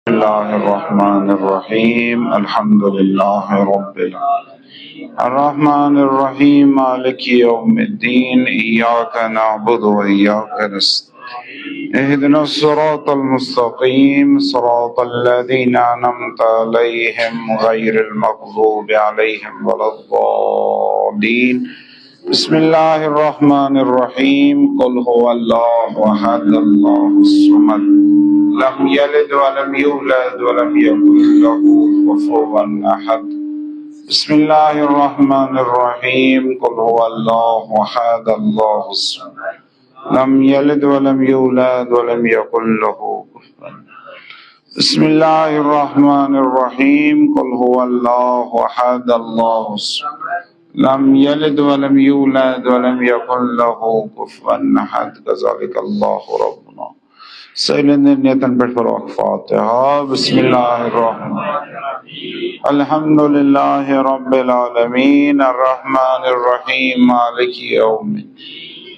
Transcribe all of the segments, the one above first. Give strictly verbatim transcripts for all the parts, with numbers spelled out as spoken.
بسم الله الرحمن الرحيم. الحمد لله رب العالمين. الرحمن الرحيم. مالك يوم الدين. إياك نعبد وإياك نستعين. اهدنا الصراط المستقيم. صراط الذين أنعمت عليهم غير المغضوب عليهم ولا الضالين. بسم الله الرحمن الرحيم. قل هو الله أحد، الله الصمد، لم يلد ولم يولد ولم يكن له كفوا أحد. بسم الله الرحمن الرحيم. قل هو الله أحد، الله الصمد، لم يلد ولم يولد ولم يكن له كفوا. بسم الله الرحمن الرحيم. قل هو الله أحد، الله الصمد، لم يلد ولم يولد ولم يكن له كفوا أحد. كذلك الله ربنا. سٲلِمن نیتن پٮ۪ٹھ پرو اکھ فاتحہ۔ بسم اللہ الرحمن الرحیم۔ الحمد للہ رب العالمین، الرحمن الرحیم، مالک یوم الدین،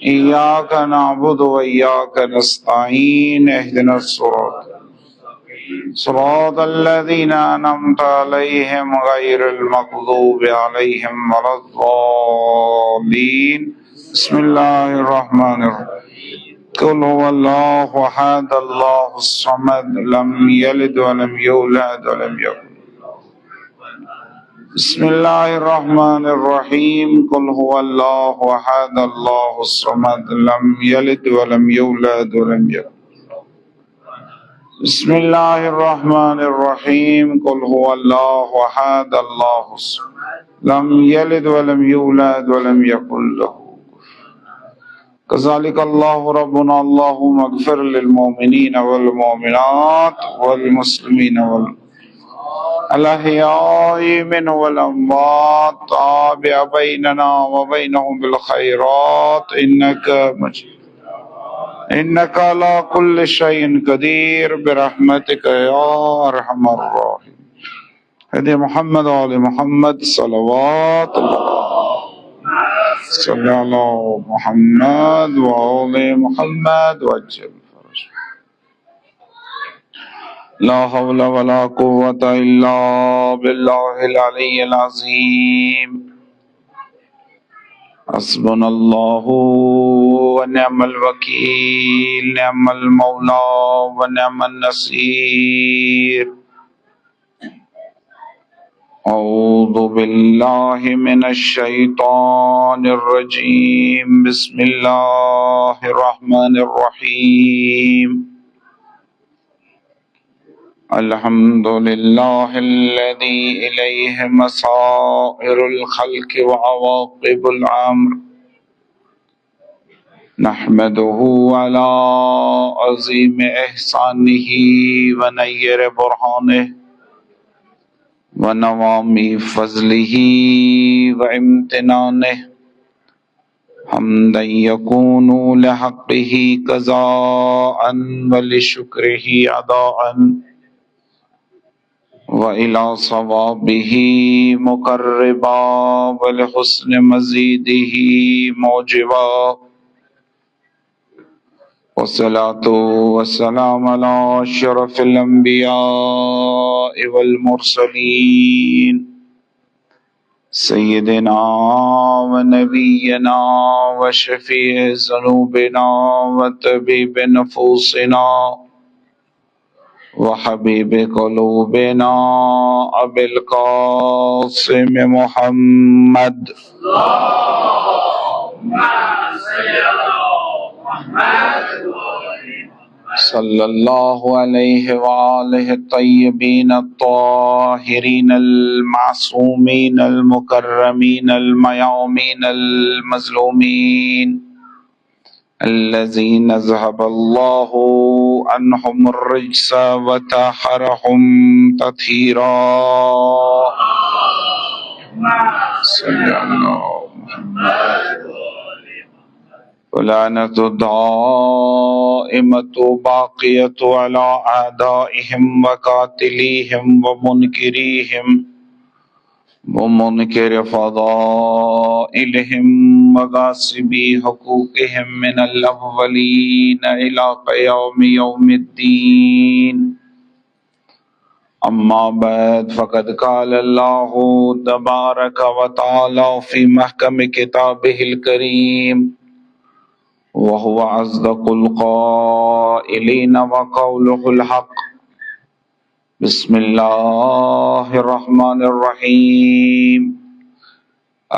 ایاک نعبد و ایاک نستعین، اہدنا الصراط، صراط الذین انعمت علیہم غیر المغضوب علیہم ولا الضالین۔ بسم اللہ الرحمن الرحیم۔ قل هو الله أحد، الله الصمد، لم يلد ولم يولد ولم يكن. بسم الله الرحمن الرحيم. قل هو الله أحد، الله الصمد، لم يلد ولم يولد ولم يكن. بسم الله الرحمن الرحيم. قل هو الله أحد، الله الصمد، لم يلد ولم يولد ولم يكن له كفوا. كذلك الله ربنا. اللهم اغفر للمؤمنين والمؤمنات والمسلمين وال-، الأحياء منهم والأموات. تابع بيننا وبينهم بالخيرات إنك مجيب، إنك على كل شيء قدير، برحمتك يا أرحم الراحمين. هدي محمد وآل محمد، صلوات الله. صل على محمد وآل محمد وعجل فرجه. لا حول ولا قوة إلا بالله العلي العظيم. حسبنا الله ونعم الوكيل، نعم المولى ونعم النصير. أعوذ بالله من الشيطان الرجيم. بسم الله الرحمن الرحيم. الحمد لله الذي إليه مصائر الخلق وعواقب الأمر. نحمده على عظيم إحسانه ونير برهانه ونوامي فضله وامتنانه، حمدا يكون لحقه قضاء ولشكره أداء، وإلى ثوابه مقربا ولحسن مزيده موجبا. والصلاة والسلام على أشرف الأنبياء والمرسلين، سيدنا ونبينا وشفيع ذنوبنا وطبيب نفوسنا وحبيب قلوبنا أبي القاسم محمد صلى الله عليه وآله الطيبين الطاهرين المعصومين المكرمين الميامين المظلومين، الذين أذهب الله عنهم الرجس وطهرهم تطهيرا. صل على محمد. ولعنة دائمة باقية على أعدائهم وقاتليهم ومنكريهم ومنكر فضائلهم وغاصبي حقوقهم من الأولين إلى قيام يوم الدين. أما بعد، فقد قال الله تبارك وتعالى في محكم كتابه الكريم، وهو أصدق القائلين وقوله الحق. بسم الله الرحمن الرحيم.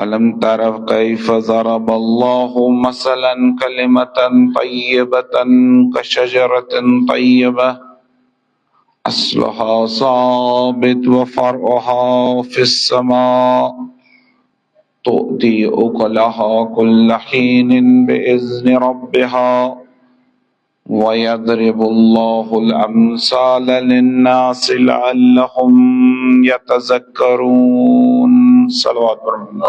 ألم تر كيف ضرب الله مثلا كلمة طيبة كشجرة طيبة أصلها ثابت وفرعها في السماء تؤتي أكلها كل حين بإذن ربها ويضرب الله الأمثال للناس لعلهم يتذكرون. صلوات پر محمد.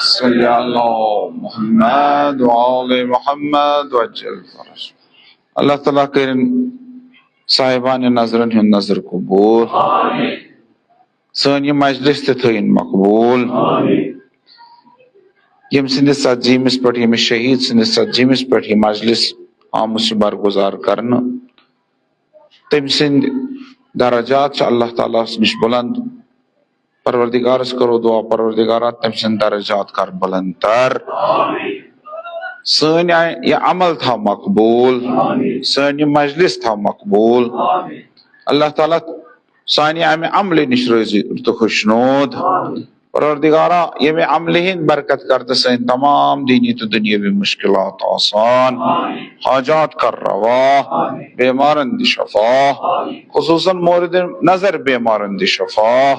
صلی علی محمد وآل محمد وعجل فرج. اللہ تعالیٰ کٔرِن صاحبانِ نظرن ہُنٛد نظر قبول۔ سٲنۍ یہِ مجلس تہِ تھٲیِن مقبول۔ ییٚمہِ سٕنٛدِس ژتجیٖمِس پٮ۪ٹھ، ییٚمِس شہیٖد سٕنٛدِس ژتجیٖمِس پٮ۪ٹھ یہِ مجلس آمُت چھُ برگزار کرنہٕ، تٔمۍ سٕنٛدۍ درجات چھِ اللہ تعالیٰ ہَس نِش بُلند۔ پروردگارس کرو دعا، پروردگارا، تٔمۍ سٕنٛدۍ درجات کر بُلند تر۔ سٲنۍ آ-، یہِ عمل تھاو مقبول، سٲنۍ یہِ مجلس تھاو مقبول۔ اللہ تعالیٰ سانہِ امہِ عملہِ نِش روزِ تہٕ خوشنود۔ پروردگارا، ییٚمہِ عملہِ ہٕنٛدۍ برکت کر تہٕ سٲنۍ تمام دینی تہٕ دُنیٲوی مشکلات آسان، حاجات کر روا، بیمارن دِ شفا، خصوصاً مورد نظر بیمارن دِ شفا،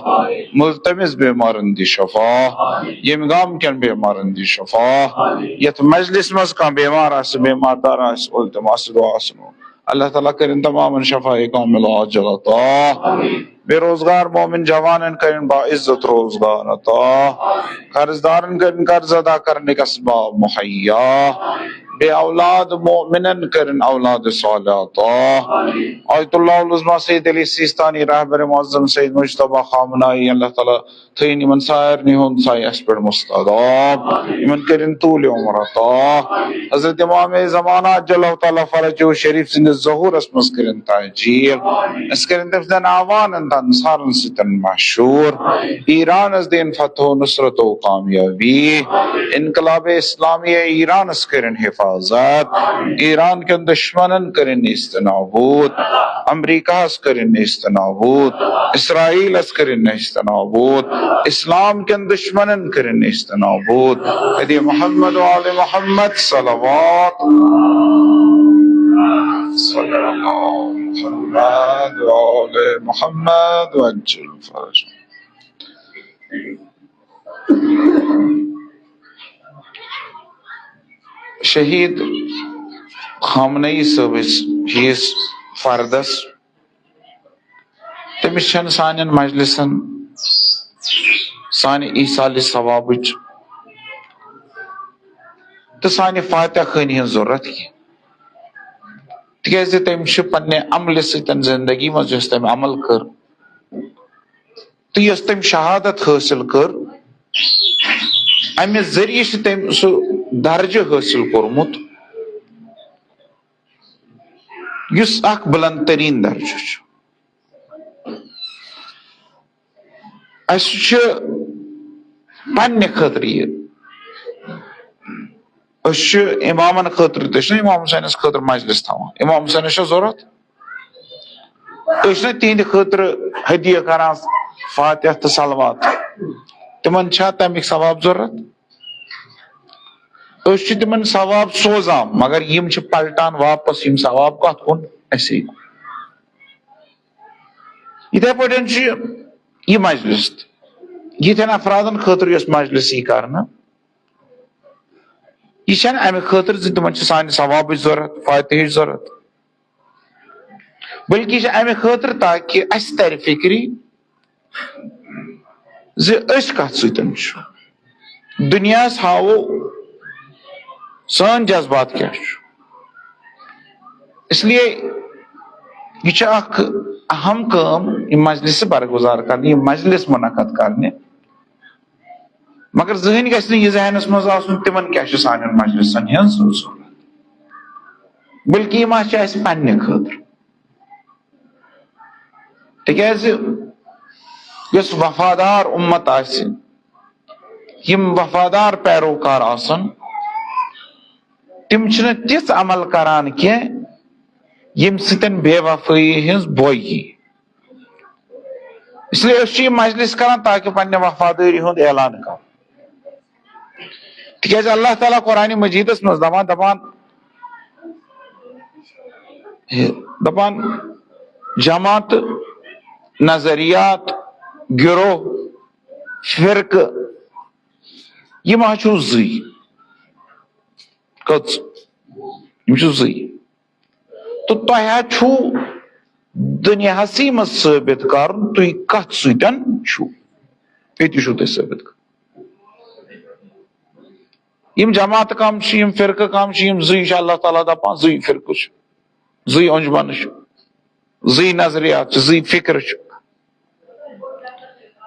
ملتمس بیمارن دِ شفا، ییٚمہِ گامہٕ کٮ۪ن بیمارن دِ شفا، یتھ مجلس منٛز کانٛہہ بیمار آسہِ، بیمار دار آسہِ، التماس دعا آسہِ۔ اللہ تعالیٰ کٔرِن تمامن شفاء کامل عاجل عطا۔ بے روزگار مومن جوانن کٔرِن باعزت روزگار عطا۔ قرض دارن کٔرِن قرض ادا کرنٕکۍ اسباب مہیا۔ بے اولاد مومنن کٔرِن اولاد صالح عطا۔ آیت اللہ العظمیٰ سید علی سیستانی، رہبر معظم سید مجتبیٰ خامنائی، اللہ تعالیٰ تھٲیِن یِمن سارنٕے ہُنٛد سایہِ اَسہِ پٮ۪ٹھ مستدام۔ یِمن کٔرِن طوٗلِ عمر عطا۔ حضرت امام زمانہ عجل اللہ تعالیٰ فرجہ شریف سٕنٛدِس ظہوٗرس منٛز کٔرِن تاجیل۔ اَسہِ کٔرِن تٔمۍ سٕنٛدٮ۪ن اعوانن تہٕ انصارن سۭتۍ مشہوٗر۔ ایرانس دِن فتح و نصرت و کامیابی۔ انقلاب اسلامیہ ایرانس کٔرِن حفاظت۔ ایران کٮ۪ن دُشمنن کٔرِن نیست نابود۔ امریکہس کٔرِن نیست نابود۔ اسرائیلس کٔرِن نیست نابود۔ اسلام کٮ۪ن دُشمنن کٔرِن نیست نابود۔ ادی محمد و آل محمد صلوات۔ صلی اللہ محمد و آل محمد وعجل فرج۔ شہید خامنئی صٲبٕس ہِوِس فردس، تٔمِس چھَنہٕ سانٮ۪ن مجلسن سانہِ ایصالِ ثوابٕچ تہٕ سانہِ فاتحہ خٲنی ہٕنٛز ضروٗرت کینٛہہ، تِکیٛازِ تٔمۍ چھِ پننہِ عملہِ سۭتۍ زندگی منٛز یۄس تٔمۍ عمل کٔر، تہٕ یۄس تٔمۍ شہادت حٲصِل کٔر، اَمہِ ذٔریعہٕ چھُ تٔمۍ سُہ درجہٕ حٲصِل کوٚرمُت، یُس اکھ بُلند تریٖن درجہٕ چھُ۔ اَسہِ چھُ پننہِ خٲطرٕ یہِ، أسۍ چھِ اِمامن خٲطرٕ تہِ، چھِنہ اِمام حُسینس خٲطرٕ مجلس تھاوان، اِمام حُسینس چھےٚ ضروٗرت؟ أسۍ چھِنہ تِہنٛدِ خٲطرٕ ہدیہ کران فاتحہ تہٕ صلوات؟ تِمن چھا تَمِکۍ ثواب ضروٗرت؟ أسۍ چھِ تِمن ثواب سوزان، مگر یِم چھِ پلٹان واپس یِم ثواب کتھ کُن؟ اَسے کُن۔ یِتھے پٲٹھۍ چھُ یہِ مجلس تہِ، یِتھٮ۪ن افرادن خٲطرٕ یۄس مجلس یی کرنہٕ، یہِ چھَنہٕ اَمہِ خٲطرٕ زِ تِمن چھِ سانہِ ثوابٕچ ضروٗرت، فاتحٕچ ضروٗرت، بلکہِ یہِ چھِ اَمہِ خٲطرٕ تاکہِ اَسہِ ترِ فِکرِ زِ أسۍ کَتھ سۭتۍ چھِ۔ دُنیاہَس ہاوو سٲنۍ جذبات کیٛاہ چھُ۔ اس لیے یہِ چھِ اکھ اہم کٲم، یہِ مجلس برگزار کرنہِ، یہِ مجلس منعقد کرنہِ۔ مگر زٕہٕنۍ گژھِ نہٕ یہِ ذہنس منٛز آسُن، تِمن کیٛاہ چھِ سانٮ۪ن مجلسن ہٕنٛز ضروٗرت، بلکہِ یِم آسہِ اَسہِ پننہِ خٲطرٕ۔ تِکیازِ یۄس وفادار اُمت آسہِ، یِم وفادار پیروکار آسن، تِم چھِنہٕ تِژھ عمل کران کینٛہہ، ییٚمہِ سۭتۍ بے وفٲیی ہٕنٛز بوے یی۔ اس لیے أسۍ چھِ یہِ مجلس کران تاکہِ پننہِ وفادٲری ہُنٛد اعلان کرو۔ تِکیازِ اللہ تعالیٰ قرآن مجیدس منٛز دپان، دپان، دپان، جماعت، نظریات، گروہ، فرقہٕ، یِم حظ چھِو زٕے۔ کٔژ؟ یِم چھِو زٕے۔ تہٕ تۄہہِ حظ چھُو دُنیاہسٕے منٛز ثٲبت کرُن، تُہۍ کتھ سۭتۍ چھُو۔ ییٚتی چھُو تۄہہِ ثٲبت کرُن۔ یِم جماعتہٕ کم چھِ، یِم فرقہٕ کم چھِ، یِم زٕے چھِ اللہ تعالیٰ دپان، زٕے فرقہٕ چھِ، زٕے انجمنہٕ چھِ، زٕے نظریات چھِ، زٕے فکرٕ چھِ۔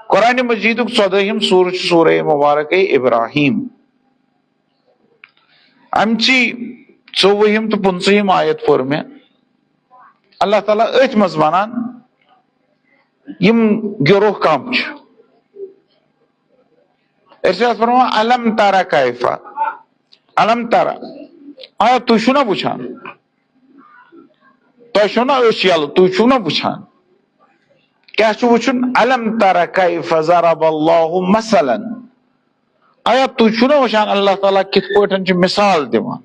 قرآن مجیدُک ژۄدٲہِم سورہ چھُ سورہ مبارکہ ابراہیم۔ امچی ژوٚوُہِم تہٕ پٕنٛژٕہِم آیت پوٚر مےٚ۔ اللہ تعالیٰ أتھۍ منٛز ونان، یِم گروہ کم چھِ۔ ارشاد فرماوان، الم تر کیف، الم تر، آیا تُہۍ چھِو نا وٕچھان؟ تۄہہِ چھُو نا أچھ یَلہٕ، تُہۍ چھِو نا وٕچھان؟ کیٛاہ چھُ وٕچھُن؟ الم تر کیف ضرب اللہ مثلا۔ آیا تُہۍ چھِو نا وٕچھان اللہ تعالیٰ کِتھ پٲٹھۍ چھُ مثال دِوان؟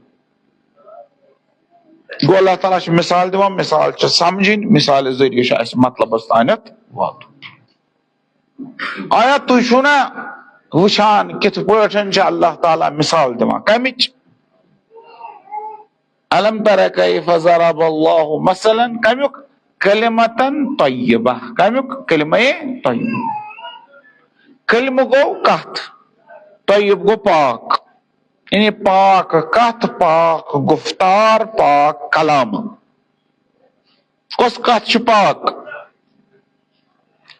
گوٚو، اللہ تعالیٰ چھُ مثال دِوان، مثال چھِ سمجھِنۍ، مثالہِ ذٔریعہٕ چھُ اَسہِ مطلبس تانٮ۪تھ واتُن۔ آیا تُہۍ چھِو نا وٕچھان کِتھ پٲٹھۍ چھُ اللہ تعالیٰ مثال دِوان؟ کَمِچ؟ الم تر کیف ضرب اللہ مثلا، کمیُک؟ کلمتن طیبہ، کمیُک؟ کلمہ طیبہ۔ کلمہ گوٚو کتھ، طیب گوٚو پاک، یعنی پاک کتھ، پاک گفتار، پاک کلام۔ کۄس کتھ چھِ پاک؟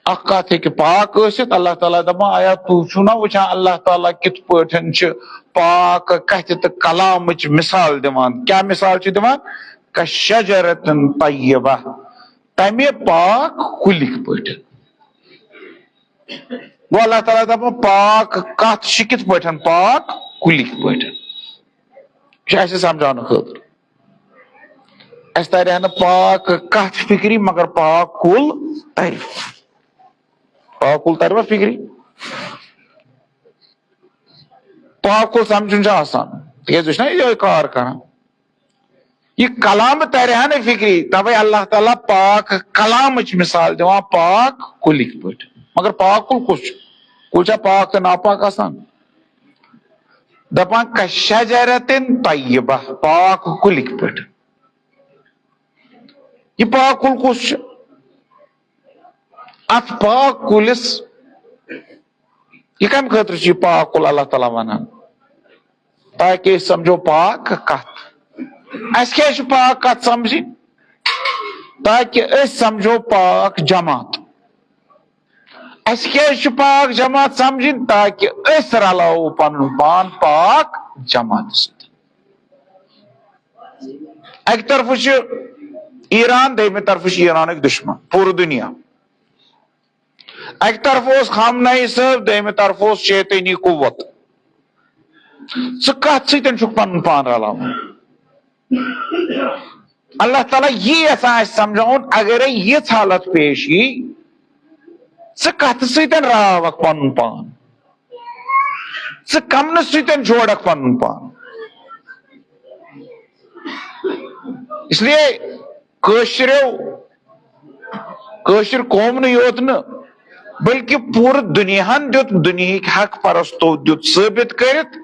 اکھ کتھ ہیٚکہِ پاک ٲسِتھ۔ اللہ تعالیٰ دپان، آیا تُہۍ چھِو نا وٕچھان اللہ تعالیٰ کِتھ پٲٹھۍ چھِ پاک کتھِ تہٕ کلامٕچ مثال دِوان؟ کیٛاہ مثال چھِ دِوان؟ کشجرة طیبہ، تمہِ پاک کُلِکۍ پٲٹھۍ۔ گوٚو، اللہ تعالیٰ دپان، پاک کتھ چھِ کِتھ پٲٹھۍ؟ پاک کُلِکۍ پٲٹھۍ۔ یہِ چھُ اَسہِ سمجھاونہٕ خٲطرٕ۔ اَسہِ ترِ ہا نہٕ پاک کتھ فکری، مگر پاک کُل ترِ۔ پاک کُل ترِ وۄنۍ فکری؟ پاک کُل سمجھُن چھُ آسان، تِکیازِ أسۍ چھِنہ یِہوٚے کار کران۔ یہِ کلام ترِ ہا نہٕ فکری، توے اللہ تعالیٰ پاک کلامٕچ مثال دِوان پاک کُلِکۍ پٲٹھۍ۔ مگر پاک کُل کُس چھُ؟ کُل چھا پاک تہٕ ناپاک آسان؟ دپان، کشجرة طیبہ، پاک کُلِکۍ پٲٹھۍ۔ یہِ پاک کُل کُس چھُ؟ اتھ پاک کُلِس، یہِ کمہِ خٲطرٕ چھُ یہِ پاک کُل اللہ تعالیٰ ونان؟ تاکہِ أسۍ سمجھو پاک کتھ۔ اسہِ کیازِ چھِ پاک کتھ سمجھٕنۍ؟ تاکہِ أسۍ سمجھو پاک جماعت۔ اسہِ کیازِ چھِ پاک جماعت سمجھٕنۍ؟ تاکہِ أسۍ رلاوو پنُن پان پاک جماعت سۭتۍ۔ اکہِ طرفہٕ چھُ ایران، دوٚیمہِ طرفہٕ چھُ ایرانٕکۍ دُشمن، پوٗرٕ دُنیا۔ اکہِ طرفہٕ اوس خامنہ ای صٲب، دوٚیمہِ طرفہٕ اوس شیطٲنی قوت۔ ژٕ کتھ سۭتۍ چھُکھ پنُن پان رلاوان؟ اللہ تعالیٰ یی یژھان اسہِ سمجھاوُن، اگرے یِژھ حالت پیش یی، ژٕ کتھ سۭتۍ راوکھ پنُن پان؟ ژٕ کمنہٕ سۭتۍ جوڑکھ پنُن پان؟ اس لیے کٲشریو، کٲشِر قوم نہٕ یوت نہٕ، بلکہِ پوٗرٕ دُنیاہن دیُت، دُنیہٕکۍ حق پرستو دیُت ثٲبت کٔرِتھ،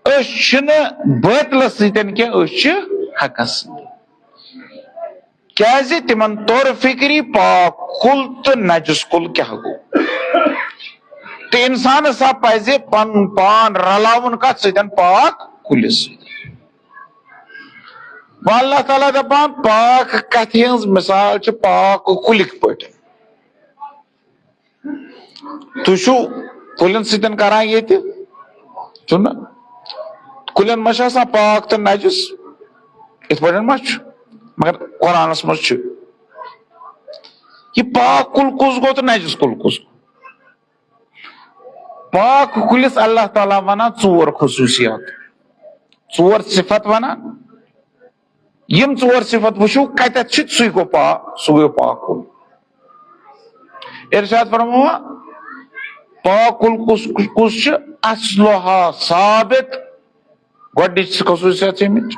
أسۍ چھِنہٕ بٲطلس سۭتۍ کینٛہہ، أسۍ چھِ حقس سۭتۍ۔ کیازِ؟ تِمن توٚر فکری پاک کُل تہٕ نجس کُل کیٛاہ گوٚو۔ تہٕ انسانس ہا پزِ پنُن پان رلاوُن کتھ سۭتۍ؟ پاک کُلِس سۭتۍ۔ وۄنۍ اللہ تعالیٰ دپان، پاک کتھِ ہٕنٛز مثال چھِ پاک کُلِکۍ پٲٹھۍ۔ تُہۍ چھِو کُلٮ۪ن سۭتۍ کران ییٚتہِ، چھُو نہ؟ کُلٮ۪ن منٛز چھِ آسان پاک تہٕ نجس، یِتھ پٲٹھۍ ما چھُ؟ مگر قرآنس منٛز چھُ۔ یہِ پاک کُل کُس گوٚو تہٕ نجس کُل کُس گوٚو؟ پاک کُلِس اللہ تعالیٰ ونان ژور خصوٗصیات، ژور صفت ونان۔ یِم ژور صفت وٕچھِو، کتٮ۪تھ چھِ، سُے گوٚو پاک، سُہ گوٚو پاک کُل۔ ارشاد فرماوان، پاک کُل کُس کُس چھُ؟ اصلها ثابت، گۄڈٕنِچ خصوٗصیت چھِ اَمِچ،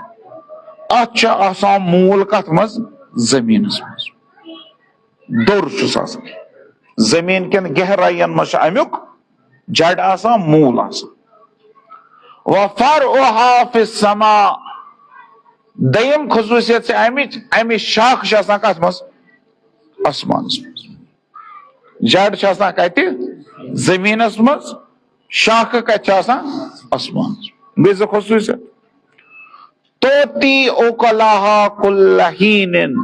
اَتھ چھُ آسان موٗل کَتھ منٛز؟ زٔمیٖنَس منٛز۔ دوٚر چھُس آسان۔ زٔمیٖن کٮ۪ن گہرایَن منٛز چھُ اَمیُک جڑ آسان، موٗل آسان۔ وفرعها في السماء۔ دوٚیِم خصوٗصیت چھِ اَمِچ، اَمِچ شاخ چھِ آسان کَتھ منٛز؟ آسمانَس منٛز۔ جڑ چھِ آسان کَتہِ؟ زٔمیٖنَس منٛز۔ شاخہٕ کَتہِ چھِ آسان؟ آسمانَس۔ بیٚیہِ زٕ خصوٗصیت۔ تؤتی اکلها کل حین،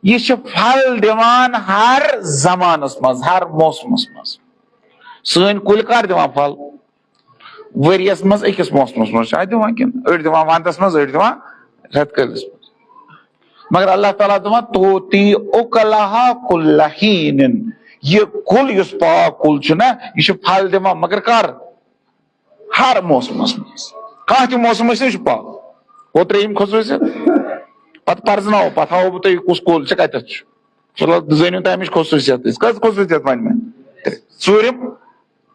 یہِ چھِ پھل دِوان ہر زمانس منٛز، ہر موسمس منٛز۔ سٲنۍ کُلۍ کر دِوان پھل؟ ؤریس منٛز أکِس موسمس منٛز چھِ اَتھ دِوان، کِنہٕ أڑۍ دِوان ونٛدس منٛز، أڑۍ دِوان رٮ۪تہٕ کٲلِس منٛز۔ مگر اللہ تعالیٰ دَپان، تؤتی اکلها کل حین، یہِ کُل یُس پاک کُل چھُ نہ، یہِ چھُ پھل دِوان، مگر کر؟ ہر موسمس منٛز۔ کانٛہہ تہِ موسم ٲسِن، یہِ چھُ پاک۔ گوٚو ترٛیٚیِم خصوٗصیت۔ پتہٕ پرزناوو، پتہٕ ہاوو بہٕ تۄہہِ کُس کُل چھُ، کتٮ۪تھ چھُ۔ فی الحال زٲنِو تُہۍ اَمِچ خصوٗصیت۔ أسۍ کٔژ خصوٗصیت وَنہِ مےٚ؟ ترٛےٚ۔ ژوٗرِم،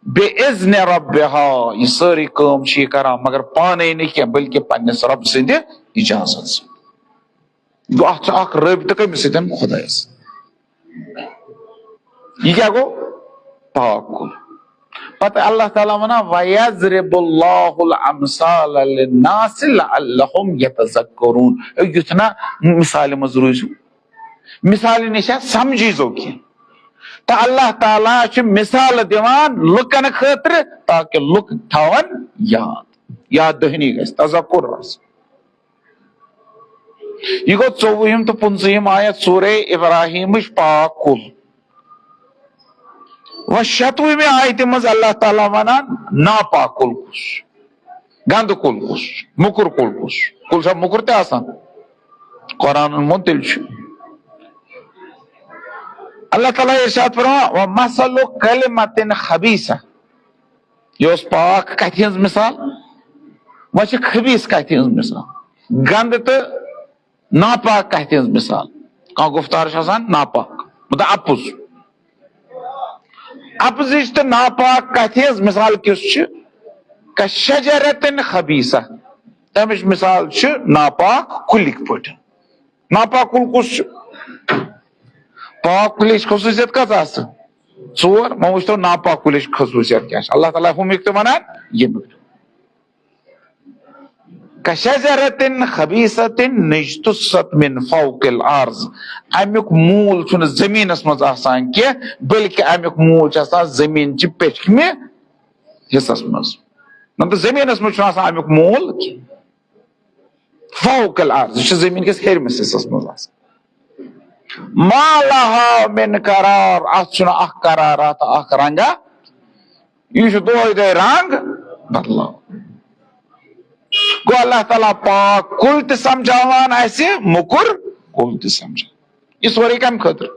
بِإِذْنِ رَبِّهَا، یہِ سٲرٕے کٲم چھِ یہِ کران، مگر پانَے نہٕ کینٛہہ، بلکہِ پننِس رب سٕنٛدِ اجازت سۭتۍ۔ گوٚو، اَتھ چھُ اکھ رٲبطہٕ کٔمِس سۭتۍ؟ خۄدایَس۔ یہِ کیٛاہ گوٚو؟ پاک گوٚو۔ پتہٕ اللہ تعالیٰ وَنان، وَيَضْرِبُ اللَّهُ الْأَمْثَالَ لِلنَّاسِ لَعَلَّهُمْ يَتَذَكَّرُونَ۔ اے، یُتھ نہ مثالہِ منٛز روٗزِو۔ مثالہِ نِش چھا سمجھی زو کینٛہہ۔ تہٕ اللہ تعالیٰ چھُ مثال دِوان لُکن خٲطرٕ، تاکہِ لُکھ تھاون یاد، یاد دہنی گژھِ، تذکر آسہِ۔ یہِ گوٚو ژوٚوُہِم تہٕ پٕنٛژٕہِم آیت سورہ ابراہیمٕچ، پاک کُل۔ وۄنۍ شتوُہمہِ آیتہِ منٛز اللہ تعالیٰ ونان، ناپاک کُل کُس چھُ؟ گنٛدٕ کُل کُس چھُ؟ موٚکُر کُل کُس چھُ؟ کُل چھا موٚکُر تہِ آسان؟ قرآنن ووٚن، تیٚلہِ چھُ۔ اللہ تعالیٰ ارشاد فرماوان، وَمَثَلُ كَلِمَةٍ خَبِيثَةٍ۔ یہِ اوس پاک کتھِ ہٕنٛز مثال، وۄنۍ چھِ خبیث کتھِ ہٕنٛز مثال۔ گنٛدٕ تہٕ ناپاک کتھِ ہٕنٛز مثال۔ کانٛہہ گُفتار چھُ آسان ناپاک، مطلب اپُز۔ اپزٕچ تہٕ ناپاک کتھِ ہٕنٛز مثال کِژھ چھِ؟ کشجرة خبیثہ۔ تمِچ مثال چھِ ناپاک کُلِک پٲٹھۍ۔ ناپاک کُل کُس چھُ؟ پاک کُلِچ خصوٗصیت کٔژ آسہٕ؟ ژور۔ وۄنۍ وٕچھتو ناپاک کُلِچ خصوٗصیت کیٛاہ چھِ۔ اللہ تعالیٰ ہُمِک تہِ ونان، ییٚمیُک تہِ۔ کشجرة خبیثة اجتثت من فوق الأرض۔ امیُک موٗل چھُنہٕ زٔمیٖنَس منٛز آسان کینٛہہ، بلکہِ امیُک موٗل چھُ آسان زٔمیٖن چہِ پیٚٹھمہِ حصس منٛز۔ مطلب، زٔمیٖنَس منٛز چھُنہٕ آسان امیُک موٗل کینٛہہ۔ فوق الأرض، یہِ چھُ زٔمیٖن کِس ہیٚرمِس حصس منٛز آسان۔ ما لها من قرار، اتھ چھُنہٕ اکھ قرار، اتھ اکھ رنگا۔ یہِ چھُ دۄہے دۄہے رنگ بدلاوان۔ گوٚو، اللہ تعالیٰ پاک کُل تہِ سمجھاوان اسہِ، موٚکُر کُل تہِ سمجھاوان۔ یہِ سورُے کمہِ خٲطرٕ؟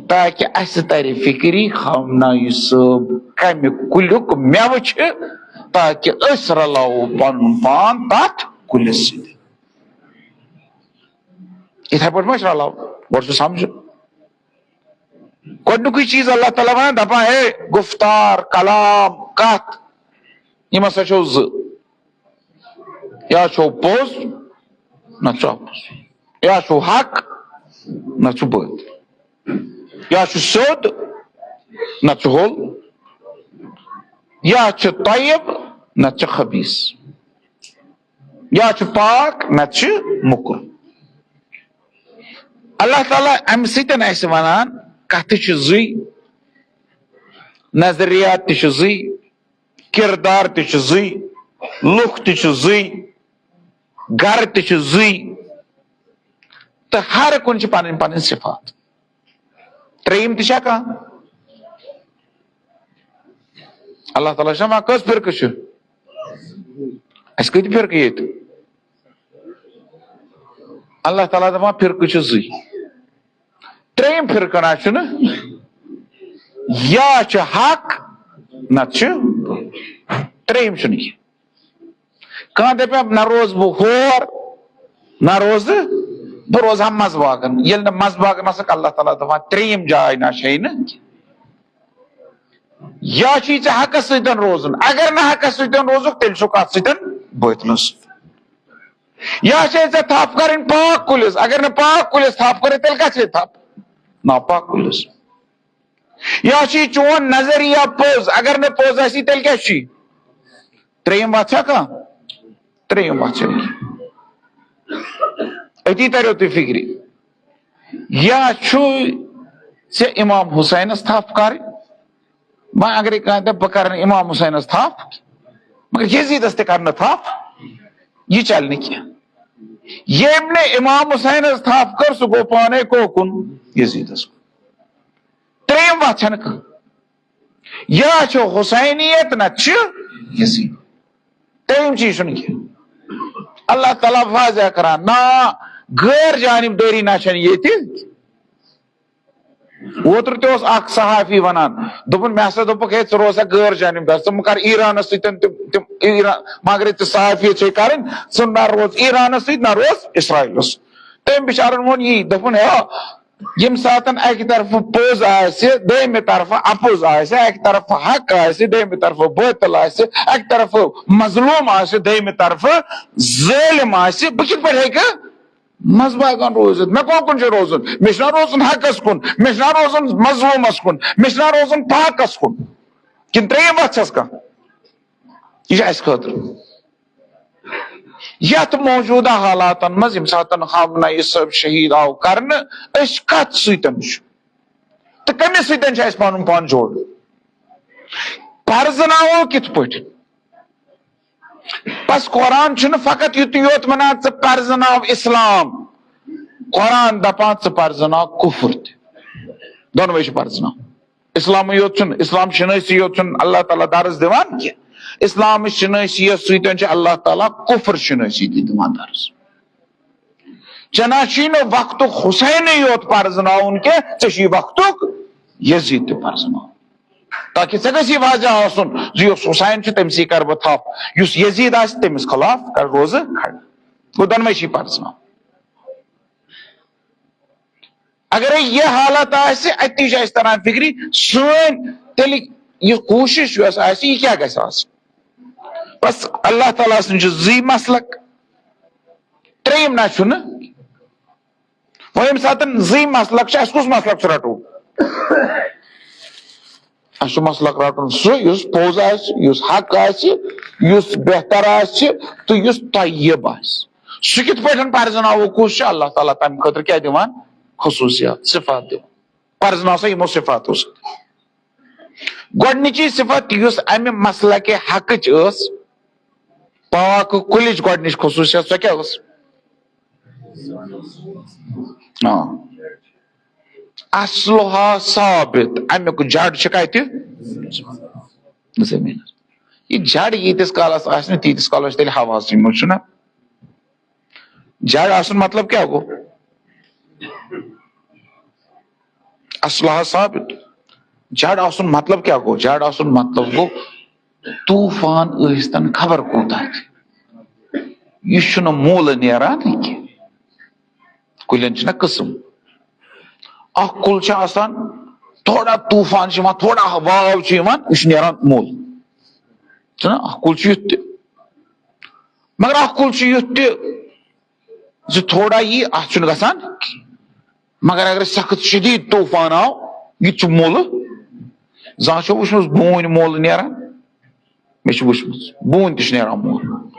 تاکہِ اسہِ ترِ فکری، خامنہ یوسف کمہِ کُلیُک مٮ۪وٕ چھِ، تاکہِ أسۍ رلاوو پنُن پان تتھ کُلِس سۭتۍ۔ یِتھے پٲٹھۍ ما چھِ رلاوُن؟ گۄڈٕ چھُ سمجھُن۔ گۄڈٕنیُکُے چیٖز اللہ تعالیٰ ونان، دپان، ہے، گفتار، کلام، کتھ، یِم ہسا چھو زٕ۔ یا چھو پوٚز، نتہٕ چھُ اپُز۔ یا چھُ حق، نتہٕ چھُ بٲطل۔ یا چھُ سیوٚد، نتہٕ چھُ ہوٚل۔ یا چھُ طیب، نتہٕ چھُ خبیث۔ یا چھُ پاک، نتہٕ چھُ موٚکُر۔ اللہ تعالیٰ امہِ سۭتۍ اسہِ ونان، کتھٕ چھِ زٕے، نظریات تہِ چھِ زٕے، کردار تہِ چھُ زٕے، لُکھ تہِ چھِ زٕے، گرٕ تہِ چھِ زٕے، تہٕ ہر کُنہِ چھِ پنٕنۍ پنٕنۍ صفات۔ ترٛیٚیِم تہِ چھا کانٛہہ؟ اللہ تعالیٰ چھُ دپان، کٔژ فرقہٕ چھِ؟ اَسہِ کۭتیاہ فرقہٕ ییٚتہِ؟ اللہ تعالیٰ دپان، فرقہٕ چھِ زٕے۔ ترٛیٚیِم فرقہٕ نہ چھُنہٕ، یا چھُ حق، نتہٕ چھُ ترٛیٚیِم چھُنہٕ کینٛہہ۔ کانٛہہ دَپہِ، نہ روزٕ بہٕ ہور، نہ روزٕ بہٕ، روزٕ ہا منٛزٕ باغن۔ ییٚلہِ نہٕ منٛزٕ باغن آسَکھ، اللہ تعالیٰ دَپان، ترٛیٚیِم جاے نہ چھے نہٕ۔ یا چھُے ژےٚ حقس سۭتۍ روزُن، اگر نہٕ حقس سۭتۍ روزُکھ، تیٚلہِ چھُکھ اتھ سۭتۍ بٲطلس سۭتۍ۔ یا چھے ژےٚ تھپھ کرٕنۍ پاک کُلِس، اگر نہٕ پاک کُلِس تھپھ کرے، تیٚلہِ کتھ چھے تھپھ؟ ناپاک کُلِس۔ یا چھُے چون نظریہ پوٚز، اگر نہٕ پوٚز آسی، تیٚلہِ کیٛاہ چھُے؟ ترٛیٚیِم وَتھ چھا کانٛہہ؟ ترٛیٚیِم وَتھ چھَنہٕ کینٛہہ۔ أتی تَریو تُہۍ فِکرِ۔ یا چھُے ژےٚ اِمام حُسینَس تھَپھ کَرٕنۍ، وۄنۍ اگرے کانٛہہ دَپہِ، بہٕ کَرٕ نہٕ اِمام حُسینَس تھَپھ، مگر یزیٖدَس تہِ کَرٕ نہٕ تھَپھ، یہِ چَلہِ نہٕ کینٛہہ۔ ییٚمۍ نہٕ اِمام حُسینَس تھَپھ کٔر، سُہ گوٚو پانَے کوکُن، یزیٖدَس کُن۔ ترٛیٚیِم وَتھ چھَنہٕ کانٛہہ۔ یا چھُ حسینیت، نتہٕ چھُ یزید۔ ترٛیٚیِم چیٖز چھُنہٕ کینٛہہ۔ اللہ تعالیٰ واضح کران، نا، غٲر جانب دٲری نہ چھَنہٕ ییٚتہِ۔ اوترٕ تہِ اوس اکھ صحافی وَنان، دوٚپُن، مےٚ ہسا دوٚپُکھ، ہے، ژٕ روز سا غٲر جانب دار، ژٕ مہٕ کر ایرانس سۭتۍ تِم، تِم ایران، مگر ژٕ صحافیت چھے کرٕنۍ، ژٕ نہ روز ایرانس سۭتۍ، نہ روز اسرائیلس۔ تٔمۍ بِچارَن ووٚن یی، دوٚپُن، ہے، ییٚمہِ ساتَن اَکہِ طرفہٕ پوٚز آسہِ، دوٚیمہِ طرفہٕ اَپُز آسہِ، اَکہِ طرفہٕ حق آسہِ، دوٚیمہِ طرفہٕ بٲطِل آسہِ، اَکہِ طرفہٕ مظلوٗم آسہِ، دوٚیمہِ طرفہٕ ظٲلِم آسہِ، بہٕ کِتھ پٲٹھۍ ہیٚکہٕ منٛزباگن روٗزِتھ؟ مےٚ کَتھ کُن چھُ روزُن؟ مےٚ چھُنہ روزُن حقَس کُن، مےٚ چھُنہ روزُن مظلوٗمَس کُن، مےٚ چھُنہ روزُن پاکَس کُن؟ کِنہٕ ترٛیٚیِم وَتھ چھَس کانٛہہ؟ یہِ چھُ اَسہِ خٲطرٕ۔ یتھ موجودہ حالاتن منٛز ییٚمہِ ساتن خامنہ ای صٲب شہید آو کرنہٕ، أسۍ کتھ سۭتۍ چھِ تہٕ کٔمِس سۭتۍ چھُ اَسہِ پنُن پان جوڑُن؟ پرزناوو کِتھ پٲٹھۍ؟ بس قرآن چھُنہٕ فقط یُتُے یوت ونان، ژٕ پرزناو اسلام۔ قرآن دپان، ژٕ پرزناو کفر تہِ۔ دۄنوے چھِ پرزناوُن۔ اسلامٕے یوت چھُنہٕ، اسلام شنٲسی یوت چھُنہٕ اللہ تعالیٰ درس دِوان کینٛہہ۔ اسلام شنٲسی یس سۭتۍ چھُ اللہ تعالیٰ کفر شنٲسی تہِ دِوان درس۔ چنانچہ نہٕ وقتُک حسینٕے یوت پرزناوُن کینٛہہ، ژےٚ چھُے وقتُک یزید تہِ پرزناوُن۔ تاکہ ژےٚ گژھی واضح آسُن زِ یُس حسین چھُ، تٔمۍ سٕے کرٕ بہٕ تھپھ، یُس یزید آسہِ، تٔمِس خلاف کر روزٕ کھڑا۔ گوٚو، دۄنوے چھِ پرزناوُن۔ اگرے یہِ حالت آسہِ، اتی چھُ اَسہِ تران فِکرِ، سٲنۍ تیٚلہِ یہِ کوٗشِش یۄس آسہِ، یہِ کیٛاہ گژھِ آسٕنۍ؟ بس، اللہ تعالیٰ سٕنٛدۍ چھِ زٕے مسلک، ترٛیٚیِم نہ چھُنہٕ۔ وۄنۍ ییٚمہِ ساتہٕ زٕے مسلک چھِ، اَسہِ کُس مسلک چھُ رَٹُن؟ اَسہِ چھُ مسلک رَٹُن سُہ، یُس پوٚز آسہِ، یُس حق آسہِ، یُس بہتر آسہِ تہٕ یُس طیب آسہِ۔ سُہ کِتھ پٲٹھۍ پرزناوو؟ کُس چھُ اللہ تعالیٰ تَمہِ خٲطرٕ کیٛاہ دِوان؟ خصوٗصیات، صفات دِوان۔ پرزناو سا یِمو صفاتو سۭتۍ۔ گۄڈٕنِچی صفت، یُس اَمہِ مسلکہِ حقٕچ ٲس، پاک کُلِچ گۄڈٕنِچ خصوٗصیت، سۄ کیٛاہ ٲس؟ آ۔ اصلها ثابت، اَمیُک جڑ چھُ کَتہِ؟ زٔمیٖنَس۔ یہِ جڑ ییٖتِس کالَس آسہِ نہٕ، تیٖتِس کالَس چھُ تیٚلہِ ہواہَسٕے منٛز، چھُنہ؟ جڑ آسُن مطلب کیٛاہ گوٚو؟ اصلها ثابت۔ جڑ آسُن مطلب کیٛاہ گوٚو؟ جڑ آسُن مطلب گوٚو، طوفان ٲسۍتن خبر کوٗتاہ تہِ، یہِ چھُنہٕ موٗلہٕ نیران کینٛہہ۔ کُلٮ۪ن چھِنہ قٕسم، اکھ کُل چھُ آسان، تھوڑا طوفان چھُ یِوان، تھوڑا واو چھُ یِوان، یہِ چھُ نیران موٗل۔ چھُنہ؟ اکھ کُل چھُ یُتھ تہِ، مگر اکھ کُل چھُ یُتھ تہِ زِ تھوڑا یی، اتھ چھُنہٕ گژھان کینٛہہ۔ مگر اگر سخت شدید طوفان آو، یہِ تہِ چھُ موٗلہٕ۔ زانٛہہ چھو وٕچھمٕژ بوٗنۍ موٗلہٕ نیران؟ مےٚ چھِ وٕچھمٕژ، بوٗنۍ تہِ چھِ نیران موٗلہٕ۔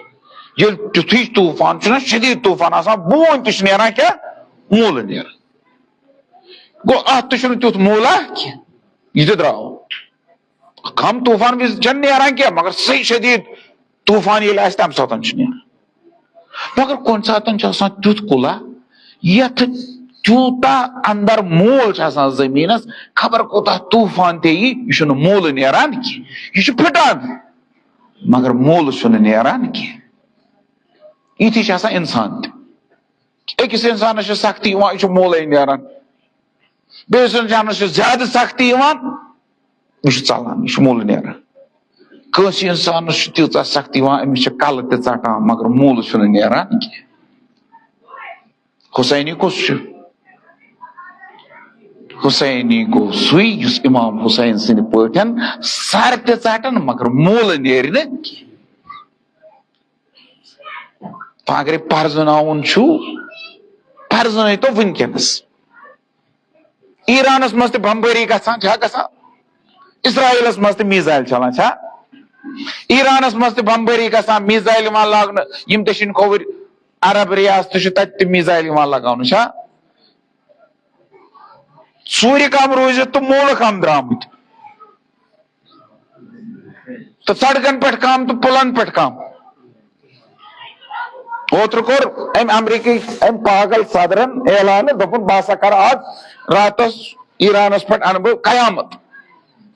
ییٚلہِ تیُتھُے طوفان چھُنہ، شدید طوفان آسان، بوٗنۍ تہِ چھِ نیران کیٛاہ؟ موٗلہٕ نیران۔ گوٚو، اتھ تہِ چھُنہٕ تیُتھ موٗلہ کینٛہہ، یہِ تہِ درٛاو۔ کم طوفان وِزِ چھَنہٕ نیران کینٛہہ، مگر صحیح شدید طوفان ییٚلہِ آسہِ، تَمہِ ساتہٕ چھُ نیران۔ مگر کُنہِ ساتہٕ چھُ آسان تیُتھ کُلا، یَتھ تیوٗتاہ اندر مول چھُ آسان زٔمیٖنَس، خبر کوٗتاہ طوفان تہِ یی، یہِ چھُنہٕ مولہٕ نیران کینٛہہ، یہِ چھُ پھٹان، مگر مولہٕ چھُنہٕ نیران کینٛہہ۔ یِتھی چھِ آسان اِنسان تہِ۔ أکِس اِنسانَس چھِ سختی یِوان، یہِ چھُ مولَے نیران۔ بیٚیِس اِنسانَس چھِ زیادٕ سختی یِوان، یہِ چھُ ژَلان، یہِ چھُ موٗلہٕ نیران۔ کٲنٛسہِ اِنسانَس چھِ تیٖژاہ سختی یِوان، أمِس چھِ کَلہٕ تہِ ژَٹان، مگر موٗلہٕ چھُنہٕ نیران کینٛہہ۔ حسینی کُس چھُ؟ حسینی گوٚو سُے، یُس امام حسین سٕنٛدِ پٲٹھۍ سر تہِ ژٹن، مگر موٗلہٕ نیرِ نہٕ کینٛہہ۔ وۄنۍ اگرے پرزٕناوُن چھُ، پرزٕنٲوتو وٕنکیٚنس۔ ایرانس منٛز تہِ بمبٲری گژھان چھا؟ گژھان۔ اسرائیلس منٛز تہِ میزائل چلان چھا؟ ایرانس منٛز تہِ بمبٲری گژھان، میزائل یِوان لاگنہٕ، یِم دٔچھِنۍ کھووٕرۍ عرب ریاستہٕ چھِ، تتہِ تہِ میزائل یِوان لگاونہٕ چھا؟ ژوٗرِ کم روٗزِتھ تہٕ موٗلہٕ کم درٛامٕتۍ۔ تہٕ سڑکن پٮ۪ٹھ کم تہٕ پُلن پٮ۪ٹھ کم۔ اوترٕ کوٚر أمۍ امریکہٕ کۍ أمۍ پاگل صدرن اعلان، دوٚپُن، "بہٕ ہسا کرٕ آز راتس ایرانس پٮ۪ٹھ انہٕ بہٕ قیامت۔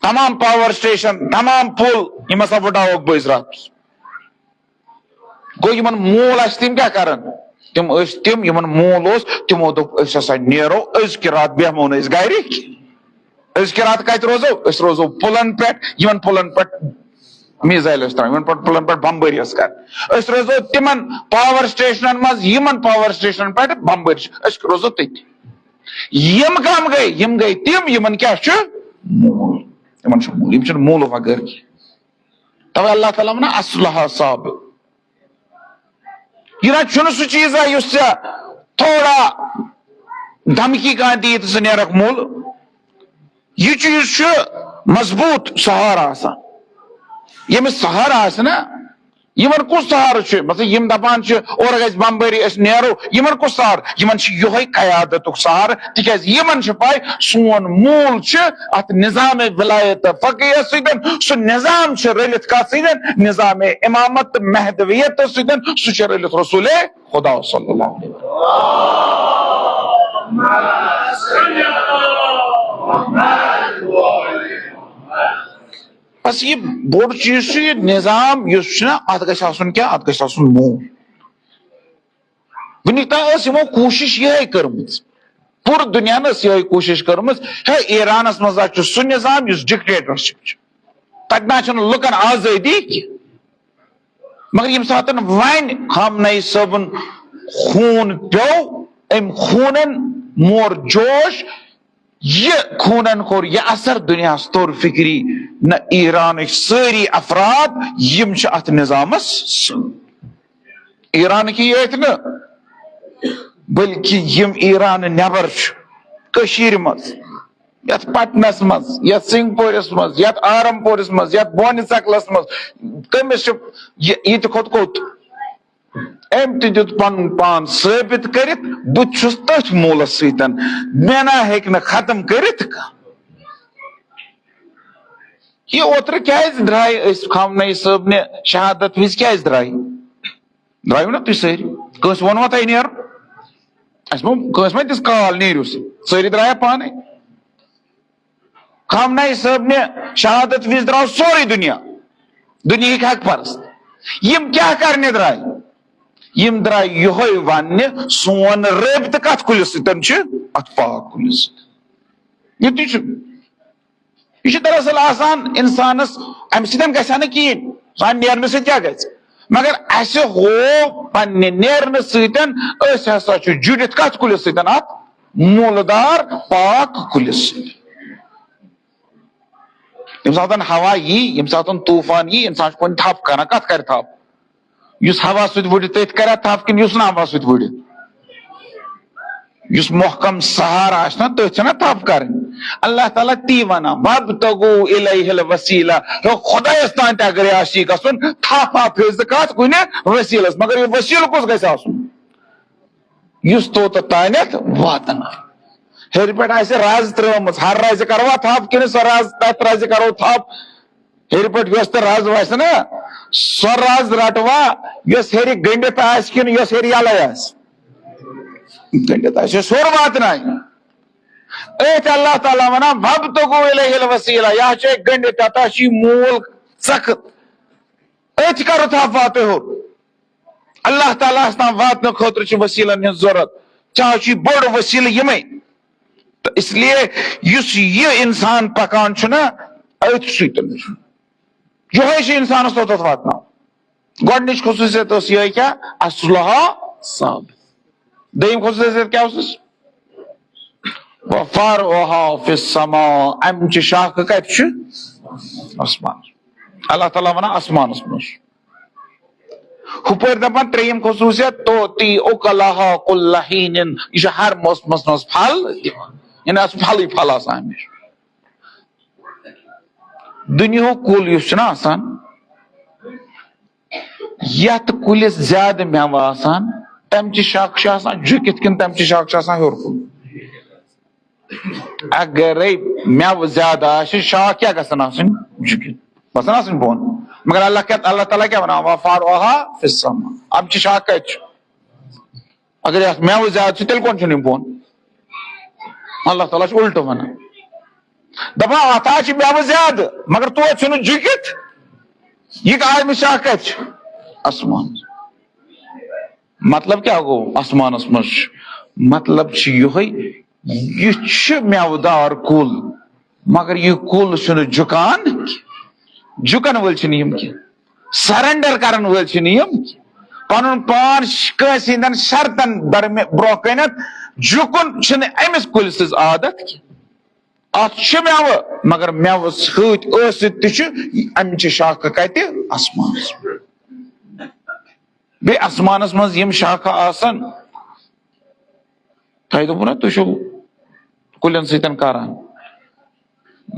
تمام پاور سٹیشن، تمام پُل، یِم ہسا وٕڈاوکھ بہٕ أزۍ راتس۔" گوٚو، یِمن موٗل آسہِ، تِم کیٛاہ کرن؟ تِم ٲسۍ تِم، یِمن موٗل اوس، تِمو دوٚپ، "أسۍ ہسا نیرو، أزکہِ راتہٕ بیٚہمو نہٕ أسۍ گرِ کینٛہہ۔ أزکہِ راتہٕ کتہِ روزو؟ أسۍ روزو پُلن پٮ۪ٹھ، یِمن پُلن پٮ۪ٹھ میزائل ٲسۍ ترٛاوان، یِمن پٮ۪ٹھ، پُلن پٮ۪ٹھ بمبٲری ٲسۍ کران۔ أسۍ روزو تِمن پاور سٹیشنن منٛز، یِمن پاور سٹیشنن پٮ۪ٹھ بمبٲری چھِ، أسۍ روزو تٔتی۔" یِم کم گٔے؟ یِم گٔے تِم، یِمن کیٛاہ چھُ؟ موٗل۔ یِمن چھُ موٗل، یِم چھِنہٕ موٗلہٕ وغٲر کینٛہہ۔ توے اللہ تعالیٰ ونان، "اصلها ثابت۔" یہِ نہ چھُنہٕ سُہ چیٖزا یُس ژےٚ تھوڑا دھمکی کانٛہہ دِیہِ تہٕ ژٕ نیرکھ موٗلہٕ۔ یہِ چیٖز چھُ مضبوٗط سہارٕ آسان۔ ییٚمِس سہارٕ آسہِ نا، یِمن کُس سہارٕ چھُ؟ مطلب، یِم دپان چھِ، "اورٕ گژھِ بمبٲری، أسۍ نیرو"، یِمن کُس سہارٕ؟ یِمن چھُ یِہوٚے قیادتُک سہارٕ، تِکیازِ یِمن چھِ پاے سون موٗل چھُ اتھ نظام ولایت فقیہ سۭتۍ، سُہ نظام چھُ رٔلِتھ کتھ سۭتۍ؟ نظام امامت تہٕ مہدویت سۭتۍ، سُہ چھُ رٔلِتھ رسول خدا صلی اللہ علیہ وسلم۔ بس، یہِ بوٚڑ چیٖز چھُ، یہِ نظام یُس چھُنہ، اتھ گژھِ آسُن کیٛاہ؟ اتھ گژھِ آسُن موٗل۔ وُنیُک تام ٲس یِمو کوٗشِش یِہے کٔرمٕژ، پوٗرٕ دُنیاہن ٲس یِہے کوٗشِش کٔرمٕژ، ہے، ایرانس منٛز ہا چھُ سُہ نظام یُس ڈکٹیٹرشپ چھُ، تتہِ نہ چھُنہٕ لُکن آزٲدی کینٛہہ۔ مگر ییٚمہِ ساتہٕ وۄنۍ خامنہ ای صٲبُن خوٗن پیوٚو، أمۍ خوٗنن مور جوش، یہِ خوٗنن کوٚر یہِ اثر، دُنیاہس توٚر فِکری، نہ، ایرانٕکۍ سٲری افراد یِم چھِ اتھ نظامس سۭتۍ۔ ایرانٕکی یٲتۍ نہٕ، بلکہِ یِم ایران نٮ۪بر چھِ، کٔشیٖرِ منٛز، یتھ پٹنس منٛز، یتھ سنگپورِس منٛز، یتھ آرمپورِس منٛز، یتھ بونہِ ژکلس منٛز، کٔمِس چھُ یہِ، یہِ تہِ کھوٚت کوٚت؟ أمۍ تہِ دیُت پنُن پان ثٲبت کٔرِتھ، "بہٕ تہِ چھُس تٔتھۍ موٗلس سۭتۍ، مےٚ نہ ہیٚکہِ نہٕ ختم کٔرِتھ کانٛہہ۔" یہِ اوترٕ کیازِ درٛاے أسۍ خامنہ ای صٲبنہِ شہادت وِزِ کیازِ درٛاے؟ درٛایِو نا تُہۍ سٲری؟ کٲنٛسہِ ووٚنوا تۄہہِ نیرُن؟ اَسہِ ما، کٲنٛسہِ ما دِژ کال، "نیٖرِو سا"؟ سٲری درٛایا پانے۔ خامنہ ای صٲبنہِ شہادت وِزِ درٛاو سورُے دُنیا، دُنیہٕکۍ حق پرست۔ یِم کیٛاہ کرنہِ درٛاے؟ یِم درٛاے یِہوٚے وننہِ، سون رٲبطہٕ کتھ کُلِس سۭتۍ چھُ؟ اتھ پاک کُلِس سۭتۍ۔ یُتُے چھُ۔ یہِ چھُ دراصل آسان انسانس، امہِ سۭتۍ گژھِ ہا نہٕ کِہیٖنۍ، سانہِ نیرنہٕ سۭتۍ کیٛاہ گژھِ؟ مگر اسہِ ہوو پننہِ نیرنہٕ سۭتۍ أسۍ ہسا چھِ جُڑِتھ کتھ کُلِس سۭتۍ؟ اتھ موٗلہٕ دار پاک کُلِس سۭتۍ۔ ییٚمہِ ساتہٕ ہوا یی، ییٚمہِ ساتہٕ طوفان یی، انسان چھُ کُنہِ تھپھ کران، کتھ کرِ تھپھ؟ یُس ہوا سۭتۍ وُڈِ، تٔتھۍ کرِ تھپھ کِنہٕ یُس نہٕ ہوا سۭتۍ وُڈِ؟ یُس محکم سہارٕ آسہِ نا، تٔتھۍ چھَنہ تھپھ کرٕنۍ۔ اللہ تعالیٰ تی ونان، "وابتغوا الیہ الوسیلہ"۔ ہے، خدایس تام تہِ اگرے آسی گژھُن، تھپھ ہا پھیرِ ژٕ کتھ کُنہِ وسیلس، مگر یہِ وسیلہٕ کُس گژھِ آسُن؟ یُس توٚت تانٮ۪تھ واتناوِ۔ ہیٚرِ پٮ۪ٹھ آسہِ رز ترٲومٕژ، ہر رزِ کروا تھپھ کِنہٕ سۄ رز، تتھ رزِ کرو تھپھ؟ ہیٚرِ پٮ۪ٹھ یۄس تہِ رز وسہِ نا، سۄ رز رٹوا یۄس ہیٚرِ گٔنڈِتھ آسہِ کِنہٕ یۄس ہیٚرِ یلے آسہِ؟ گٔنڈِتھ آسہِ، یۄس ہیوٚر واتنایہِ۔ أتھۍ اللہ تعالیٰ ونان، "وابتغوا الیہ الوسیلہ"، یہِ ہا چھُ گٔنڈِتھ، تتھ ہا چھُ یہِ موٗل ژکھٕ۔ أتھۍ کرو تھپھ واتو ہیوٚر۔ اللہ تعالیٰ ہس تام واتنہٕ خٲطرٕ چھِ وسیلن ہٕنٛز ضروٗرت۔ چاہے چھُ یہِ بوٚڑ وسیلہٕ یِمے، تہٕ اس لیے یُس یہِ انسان پکان چھُ نا، أتھۍ سۭتۍ چھُ، یِہوٚے چھُ انسانس توٚتتھ واتناوان۔ گۄڈٕنِچ خصوٗصیت ٲس یِہوٚے کیٛاہ؟ اصلها ثابت۔ دوٚیِم خصوٗصیت کیٛاہ اوسُس؟ وفرعها فی السماء، امہِ چہِ شاخہٕ کتہِ چھِ؟ آسمان۔ اللہ تعالیٰ ونان آسمانس منٛز۔ ہُپٲرۍ دپان ترٛیٚیِم خصوٗصیت، تؤتی اکلها کل حین، یہِ چھُ ہر موسمس منٛز پھل دِوان، یعنی اتھ چھُ پھلٕے پھل آسان ہمیشہِ۔ دُنیاہُک کُل یُس چھُنہ آسان، یتھ کُلِس زیادٕ مٮ۪وٕ آسان، تمہِ چہِ شاخہٕ چھِ آسان جُکِتھ کِنہٕ تمہِ چہِ شاخہٕ چھِ آسان ہیوٚر کُن؟ اگرے مٮ۪وٕ زیادٕ آسہِ، شاخ کیٛاہ گژھن آسٕنۍ؟ جُکِتھ۔ گژھن آسٕنۍ بۄن۔ مگر اللہ کیٛاہ، اللہ تعالیٰ کیٛاہ ونان؟ وفرعها فی السماء۔ امہِ چہِ شاخ کتہِ چھِ؟ اگر یتھ مٮ۪وٕ زیادٕ چھُ، تیٚلہِ کۄن چھُنہٕ یِم بۄن؟ اللہ تعالیٰ چھُ الٹہٕ ونان۔ دپان، اتھ ہا چھِ مٮ۪وٕ زیادٕ، مگر توتہِ چھُنہٕ جُکِتھ۔ یہِ کتھ، امِچ شاخ کتہِ چھِ؟ آسمان۔ مطلب کیٛاہ گوٚو آسمانس منٛز چھُ؟ مطلب چھُ یِہوٚے، یہِ چھُ مٮ۪وٕ دار کُل، مگر یہِ کُل چھُنہٕ جُکان کینٛہہ۔ جُکن وٲلۍ چھِنہٕ یِم کینٛہہ، سرنڈر کرن وٲلۍ چھِنہٕ یِم کینٛہہ۔ پنُن پان ش-، کٲنٛسہِ ہٕنٛدٮ۪ن شرطن درمِ-، برونٛہہ کنٮ۪تھ جُکُن چھُنہٕ أمِس کُلۍ سٕنٛز عادت کینٛہہ۔ اتھ چھُ مٮ۪وٕ، مگر مٮ۪وٕ سۭتۍ ٲسِتھ تہِ چھُ امہِ چہِ شاخہٕ کتہِ؟ آسمانس۔ بیٚیہِ آسمانس منٛز یِم شاخہٕ آسن، تۄہہِ دوٚپوُ نا، تُہۍ چھِو کُلٮ۪ن سۭتۍ کران۔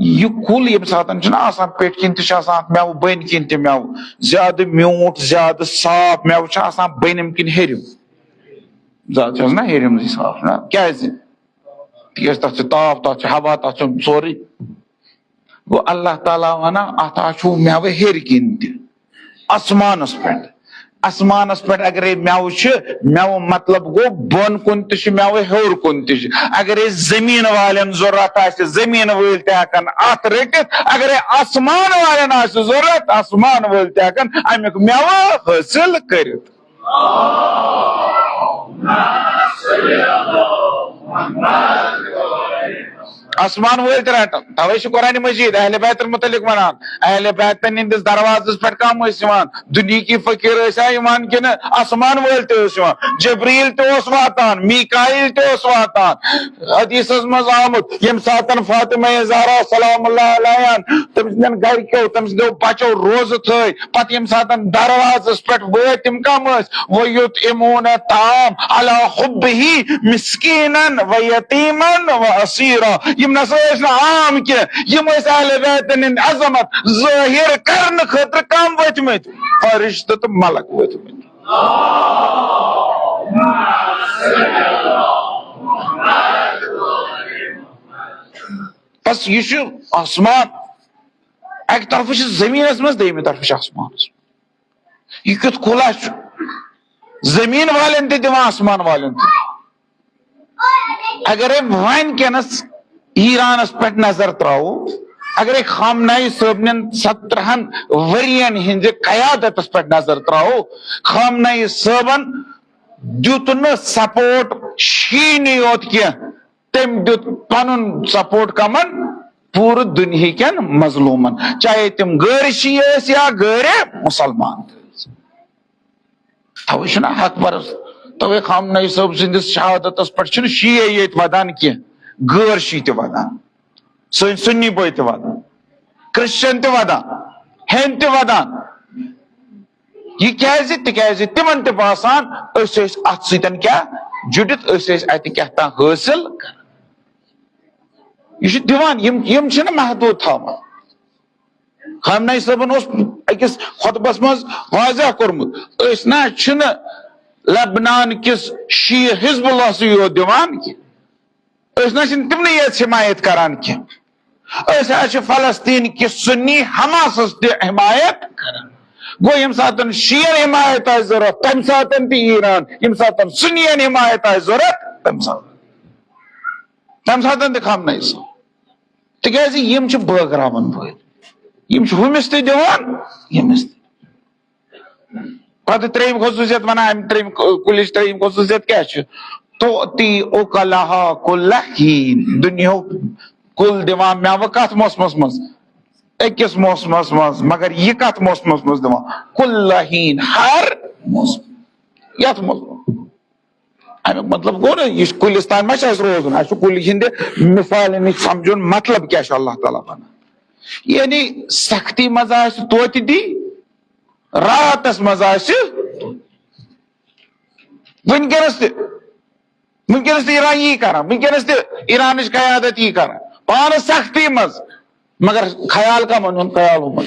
یہِ کُل ییٚمہِ ساتہٕ چھُنہ آسان، پیٚٹھۍ کِنۍ تہِ چھُ آسان اَتھ مٮ۪وٕ، بٔنۍ کِنۍ تہِ مٮ۪وٕ۔ زیادٕ میوٗٹھ، زیادٕ صاف مٮ۪وٕ چھُ آسان بٔنِم کِنۍ ہیٚرِم۔ زیادٕ چھُ آسان نہ ہیٚرِمزٕے صاف، نہ؟ کیٛازِ؟ تِکیٛازِ تَتھ چھُ تاپھ، تَتھ چھُ ہوا، تَتھ چھُ سورُے۔ گوٚو، اللہ تعالیٰ وَنان، اَتھ ہا چھُو مٮ۪وٕ ہیٚرِ کِنۍ تہِ، آسمانَس پٮ۪ٹھ۔ آسمانَس پٮ۪ٹھ اگرے مٮ۪وٕ چھِ، مٮ۪وٕ مطلب گوٚو، بۄن کُن تہِ چھُ مٮ۪وٕ، ہیوٚر کُن تہِ چھُ۔ اگرے زٔمیٖن والٮ۪ن ضوٚرَتھ آسہِ، زٔمیٖن وٲلۍ تہِ ہٮ۪کَن اَتھ رٔٹِتھ۔ اگرے آسمان والٮ۪ن آسہِ ضوٚرَتھ، آسمان وٲلۍ تہِ ہٮ۪کَن اَمیُک مٮ۪وٕ حٲصِل کٔرِتھ۔ آسمان وٲلۍ تہِ رٹان۔ توے چھُ قرآن مجید اہل بیتن متعلق ونان، اہل بیتن ہٕنٛدِس دروازس پٮ۪ٹھ کم ٲسۍ یِوان؟ دُنیہٕکی فقیر ٲسیا یِوان کِنہٕ آسمان وٲلۍ تہِ ٲسۍ یِوان؟ جبریل تہِ اوس واتان، میکائیل تہِ اوس واتان۔ حدیثس منٛز آمُت، ییٚمہِ ساتن فاطمہ زہرا سلام اللہ علیہن تٔمۍ سٕنٛدٮ۪ن گرِکیو، تٔمۍ سٕنٛدیو بچو روزٕ تھٲے، پتہٕ ییٚمہِ ساتن دروازس پٮ۪ٹھ وٲتۍ، تِم کم ٲسۍ؟ وَيُطْعِمُونَ الطَّعَامَ عَلَىٰ حُبِّهِ مِسْكِينًا وَيَتِيمًا وَأَسِيرًا۔ یِم نسا ٲسۍ نہٕ عام کینٛہہ، یِم ٲسۍ اہل بیتن ہٕنٛدۍ عظمت ظٲہِر کرنہٕ خٲطرٕ کم ؤتھۍ مٕتۍ؟ فرشتہٕ تہٕ ملک ؤتھۍ مٕتۍ۔ بس، یہِ چھُ آسمان، اکہِ طرفہٕ چھُ زٔمیٖنَس منٛز، دوٚیمہِ طرفہٕ چھُ آسمانَس منٛز۔ یہِ کیُتھ کُلا چھُ؟ زٔمیٖن والٮ۪ن تہِ دِوان، آسمان والٮ۪ن تہِ دِوان۔ اگرے وۄنۍ کینس ایرانس پٮ۪ٹھ نظر تراوو، اگرے خامنائی صٲبنٮ۪ن سترہن ؤرین ہٕنٛدِ قیادتس پٮ۪ٹھ نظر تراوو، خامنائی صٲبن دیُت نہٕ سپورٹ شیٖنی یوت کینٛہہ، تٔمۍ دیُت پنُن سپورٹ کمن؟ پوٗرٕ دُنہیٖکٮ۪ن مظلوٗمن، چاہے تِم غٲرِ شیعہ ٲسۍ یا غٲرِ مُسلمان تہِ ٲسۍ۔ توے چھُنہ حق پرست، توے خامنائی صٲب سٕنٛدِس شہادتس پٮ۪ٹھ چھُنہٕ شیعہ ییٚتہِ ودان کینٛہہ، غٲر شیعہ تہِ ودان، سٲنۍ سُنی بٲے تہِ ودان، کرسچن تہِ ودان، ہیٚنٛدۍ تہِ ودان۔ یہِ کیازِ؟ تِکیازِ تِمن تہِ باسان أسۍ ٲسۍ اتھ سۭتۍ کیٛاہ جُڑِتھ، أسۍ ٲسۍ اتہِ کیٛاہ تام حٲصِل کران۔ یہِ چھُ دِوان، یِم، یِم چھِنہٕ محدوٗد تھاوان۔ خامنائی صٲبن اوس أکِس خطبس منٛز واضح کوٚرمُت، أسۍ نہ چھِنہٕ لبنان کِس شیعہ حزب اللہ سٕے یوت دِوان کینٛہہ، أسۍ نہ چھِنہٕ تِمنٕے یٲژ حمایت کران کینٛہہ، أسۍ حظ چھِ فلسطین کِس سُنی حماسس تہِ حمایت کران۔ گوٚو، ییٚمہِ ساتہٕ شیعن حمایت آسہِ ضروٗرت، تَمہِ ساتہٕ تہِ ایران، ییٚمہِ ساتہٕ سُنین حمایت آسہِ ضروٗرت، تَمہِ ساتہٕ، تَمہِ ساتہٕ تہِ خامنائی صٲب۔ تِکیازِ یِم چھِ بٲگراوَن وٲلۍ، یِم چھِ ہُمِس تہِ دِوان، ییٚمِس تہِ۔ پتہٕ ترٛیٚیِم خصوٗصیت وَنان، اَمہِ ترٛیٚیِم کُلِچ ترٛیٚیِم خصوٗصیت کیٛاہ چھِ؟ تؤتی اکلہا کل حین۔ دُنیاہُک کُل دِوان مٮ۪وٕ کتھ موسمس منٛز؟ أکِس موسمس منٛز۔ مگر یہِ کتھ موسمس منٛز دِوان؟ کل حین، ہر موسم۔ یتھ موسمس۔ امیُک مطلب گوٚو نہ، یہِ چھُ کُلِس تام ما چھُ اَسہِ روزُن؟ اَسہِ چھُ کُلہِ ہِنٛدِ مثالہِ نِش سمجھُن مطلب کیٛاہ چھُ اللہ تعالیٰ ونان۔ یعنی سختی منٛز آسہِ توتہِ دی، راحتس منٛز آسہِ۔ وٕنکیٚنس تہِ، وٕنکیٚنس تہِ ایران یی کران، وٕنکیٚنس تہِ ایرانٕچ قیادت یی کران، پانس سختی منٛز، مگر خیال کمن ہُنٛد؟ خیال ہُمن۔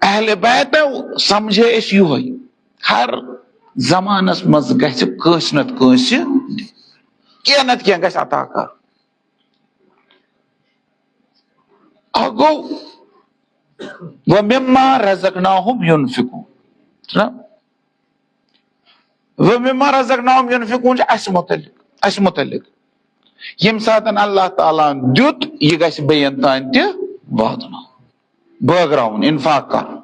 اہل بیتو سمجھے أسۍ یُہے، ہر زمانس منٛز گژھِ کٲنٛسہِ نتہٕ کٲنٛسہِ کینٛہہ نتہٕ کینٛہہ گژھِ عطا کرُن۔ اکھ گوٚو، وَمِمَّا رَزَقْنَاهُمْ يُنْفِقُونَ۔ چھُنہ؟ وَمِمَّا رَزَقْنَاهُمْ يُنْفِقُونَ چھُ اَسہِ مُتعلق، اَسہِ مُتعلق۔ ییٚمہِ ساتَن اللہ تعالیٰ ہَن دیُت، یہِ گژھِ بیٚیَن تام تہِ واتناوُن، بٲگراوُن، انفاق کرُن۔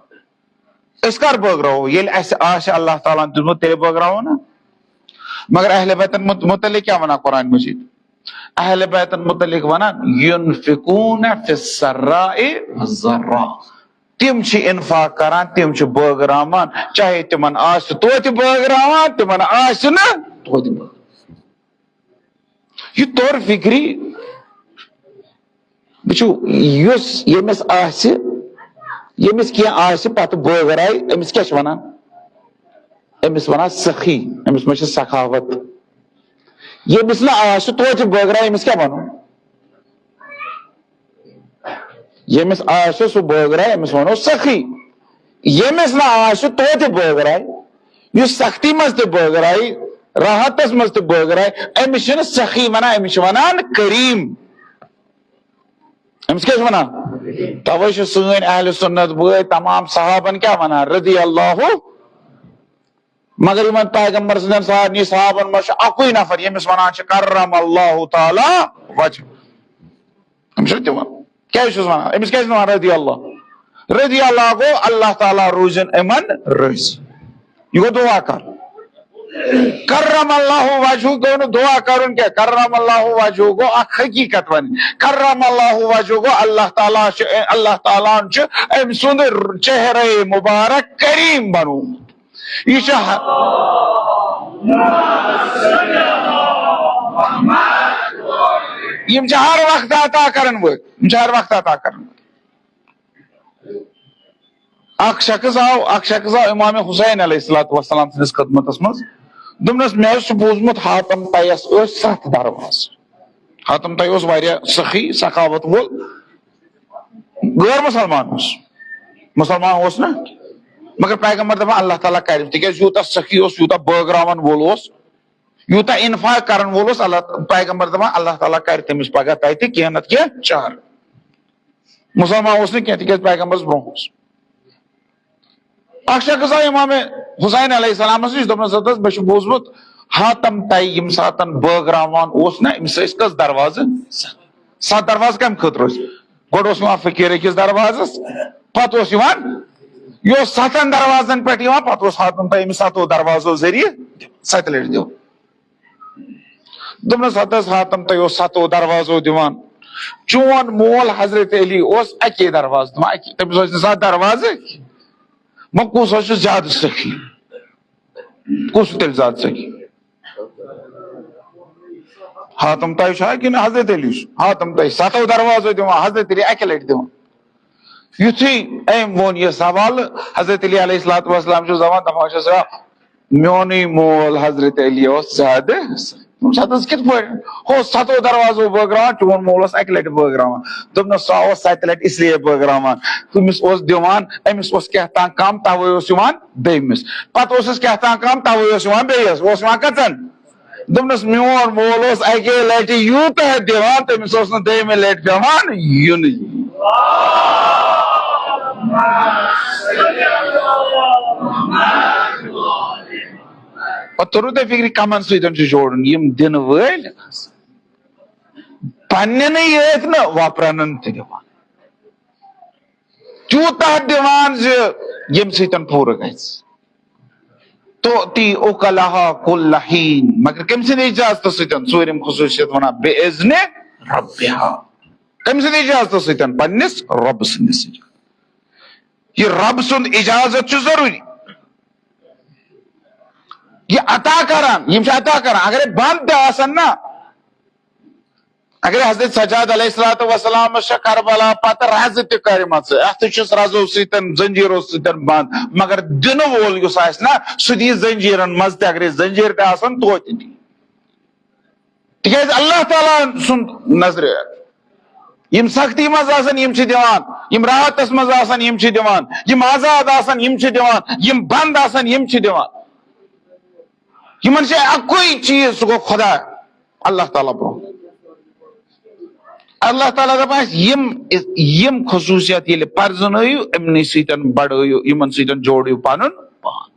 أسۍ کر بٲگراوو؟ ییٚلہِ اَسہِ آسہِ اللہ تعالیٰ ہَن دیُتمُت، تیٚلہِ بٲگراوو نہ۔ مگر اہل بیتن مت-، متعلق کیٛاہ وَنان قرآن مجید؟ اہل بیتن متعلق ونان، يُنْفِقُونَ فِي السَّرَّاءِ وَالضَّرَّاءِ۔ تِم چھِ انفاق کران، تِم چھِ بٲگراوان، چاہے تِمن آسہِ توتہِ بٲگراوان، تِمن آسہِ نہٕ توتہِ بٲگراوان۔ یہِ توٚر فِکرِ، وٕچھِو، یُس ییٚمِس آسہِ، ییٚمِس کینٛہہ آسہِ پتہٕ بٲگراوِ، أمِس کیٛاہ چھِ ونان؟ أمِس ونان سخی، أمِس منٛز چھِ سخاوت۔ ییٚمِس نہٕ آسہِ توتہِ بٲگراوِ، أمِس کیٛاہ ونو؟ ییٚمِس آسہِ سُہ بٲگراوِ، أمِس ونو سخی۔ ییٚمِس نہٕ آسہِ توتہِ بٲگراوِ، یُس سختی منٛز تہِ بٲگراوِ، راحتس منٛز تہِ بٲگراوِ، أمِس چھِنہٕ سخی ونان، أمِس چھِ ونان کریم۔ أمِس کیٛاہ چھِ ونان؟ توے چھِ سٲنۍ اہل سنت بٲے تمام صحابن کیٛاہ ونان؟ رضی اللہ۔ مگر یِمن پیغمبر سٕنٛدٮ۪ن سارنٕے صحابن منٛز چھُ اکُے نفر ییٚمِس ونان چھِ کرم اللہ تعالیٰ وجہ۔ أمِس چھُ تہِ ونان۔ کیٛازِ چھُس ونان؟ أمِس کیٛازِ چھُس ونان رضی اللہ؟ رضی اللہ گوٚو اللہ تعالیٰ روٗزِن یِمن رٲضی۔ یہِ گوٚو دعا کرُن۔ کرم اللہ وجہ گوٚو نہٕ دعا کرُن کینٛہہ۔ کرم اللہ وجہ گوٚو اکھ حقیقت ونٕنۍ۔ کرم اللہ وجہ گوٚو اللہ تعالیٰ چھُ، اللہ تعالیٰ ہن چھُ أمۍ سُنٛد چہرے مبارک کریم بنومُت۔ یہِ چھُ ہ-، یِم چھِ ہر وقتہٕ عطا کرن وٲلۍ، یِم چھِ ہر وقتہٕ عطا کرن وٲلۍ۔ اکھ شخص آو، اکھ شخص آو امام حسین علیہ الصلوۃ والسلام سٕنٛدِس خدمتس منٛز۔ دوٚپنس، "مےٚ حظ چھُ بوٗزمُت حاتم طیس ٲسۍ ستھ دروازٕ۔" حاتم طی اوس واریاہ سخی، سخاوت وول، غٲر مسلمان اوس، مسلمان اوس نہٕ، مگر پیغمبر دپان اللہ تعالیٰ کرِ، تِکیازِ یوٗتاہ سخی اوس، یوٗتاہ بٲگراون وول اوس، یوٗتاہ انفاق کرن وول اوس، اللہ، پیغمبر دپان اللہ تعالیٰ کرِ تٔمِس پگاہ تتہِ کینٛہہ نتہٕ کینٛہہ چارٕ۔ مسلمان اوس نہٕ کینٛہہ، تِکیازِ پیغمبرس برونٛہہ اوس۔ اکھ شخص آو امام حسین علیہ السلامس نِش، دوٚپنس، "حضرت، مےٚ چھُ بوٗزمُت حاتم طی ییٚمہِ ساتن بٲگراوان اوس نہ، أمِس ٲسۍ کٔژ دروازٕ؟ ستھ دروازٕ کمہِ خٲطرٕ ٲسۍ؟ گۄڈٕ اوس یِوان فقیٖر أکِس دروازس، پتہٕ اوس یِوان، یہِ اوس ستن دروازن پٮ۪ٹھ یِوان، پتہٕ اوس حاتم طی أمِس ستو دروازو ذٔریعہٕ ستہِ لٹہِ دِوان۔" دوٚپنس، "حضرت، حاتم طی اوس ستو دروازو دِوان، چون مول حضرت علی اوس اکی دروازٕ دِوان، اکی، تٔمِس ٲسۍ نہٕ زیادٕ دروازٕ، وۄنۍ کُس حظ چھُ زیادٕ سخی؟ کُس چھُ تیٚلہِ زیادٕ سخی؟ حاتم طی چھا کِنہٕ حضرت علی چھُ؟" حاتم طی ستو دروازو دِوان، حضرت علی اکہِ لٹہِ دِوان۔ یُتھُے أمۍ ووٚن یہِ سوال، حضرت علی علیہ الصلوۃ والسلام چھُ دَپان، دَپان چھُس، "میونُے مول حضرت علی اوس زیادٕ۔" دوٚپمَس، "اَدٕ حظ کِتھ پٲٹھۍ؟ ہُہ ستو دروازو بٲگراوان، چون مول اوس اَکہِ لَٹہِ بٲگراوان۔" دوٚپنَس، "سُہ اوس سَتہِ لَٹہِ اس لیے بٲگراوان، تٔمِس اوس دِوان، أمِس اوس کیٛاہ تام کَم، تَوَے اوس یِوان بیٚیِمِس۔ پَتہٕ اوسُس کیٛاہ تام کَم، تَوَے اوس یِوان بیٚیِس۔" اوس یِوان کَژَن؟ دوٚپنَس، "میون مول اوس اَکے لَٹہِ یوٗتاہ دِوان، تٔمِس اوس نہٕ دوٚیمہِ لَٹہِ پٮ۪وان یُنٕے۔" پَتہٕ توٚرُو تۄہہِ فِکرِ، کَمَن سۭتۍ چھُ جوڑُن؟ یِم دِنہٕ وٲلۍ، پنٛنٮ۪نٕے یٲتۍ نہٕ، وۄپرَنَن تہِ دِوان۔ تیوٗتاہ دِوان زِ ییٚمہِ سۭتۍ پوٗرٕ گژھِ۔ تؤتی اکلہا کل حین، مگر کٔمۍ سٕنٛدِ اجازتہٕ سۭتۍ؟ ژوٗرِم خصوٗصیت وَنان، بِاِذنِ ربِّہا۔ کٔمۍ سٕنٛدِ اجازتہٕ سۭتۍ؟ پننِس رۄبہٕ سٕنٛدِس اجازتہٕ۔ یہِ رۄب سُنٛد اجازت چھُ ضروٗری۔ یہِ عطا کران، یِم چھِ عطا کران۔ اگرے بنٛد تہِ آسن نا، اگر حضرت سجاد علیہ الصلوۃ والسلامس چھےٚ کربلا پتہٕ رزٕ تہِ کٔرمٕژ، اتھٕ چھُس رزو سۭتۍ، زنجیرو سۭتۍ بنٛد، مگر دِنہٕ وول یُس آسہِ نا، سُہ دِیہِ زنجیرن منٛز تہِ، اگرے زنجیر تہِ آسن توتہِ دِیہِ۔ تِکیازِ اللہ تعالیٰ سُنٛد نظرِ، یِم سختی منٛز آسن، یِم چھِ دِوان، یِم راحتس منٛز آسن، یِم چھِ دِوان، یِم آزاد آسن، یِم چھِ دِوان، یِم بنٛد آسن، یِم چھِ دِوان۔ یِمن چھِ اکُے چیٖز، سُہ گوٚو خدا، اللہ تعالیٰ برونٛہہ۔ اللہ تعالیٰ دپان آسہِ، یِم، یِم خصوٗصیت ییٚلہِ پرزنٲیِو، یِمنٕے سۭتۍ بڑٲیِو، یِمن سۭتۍ جوڑِو پنُن پان۔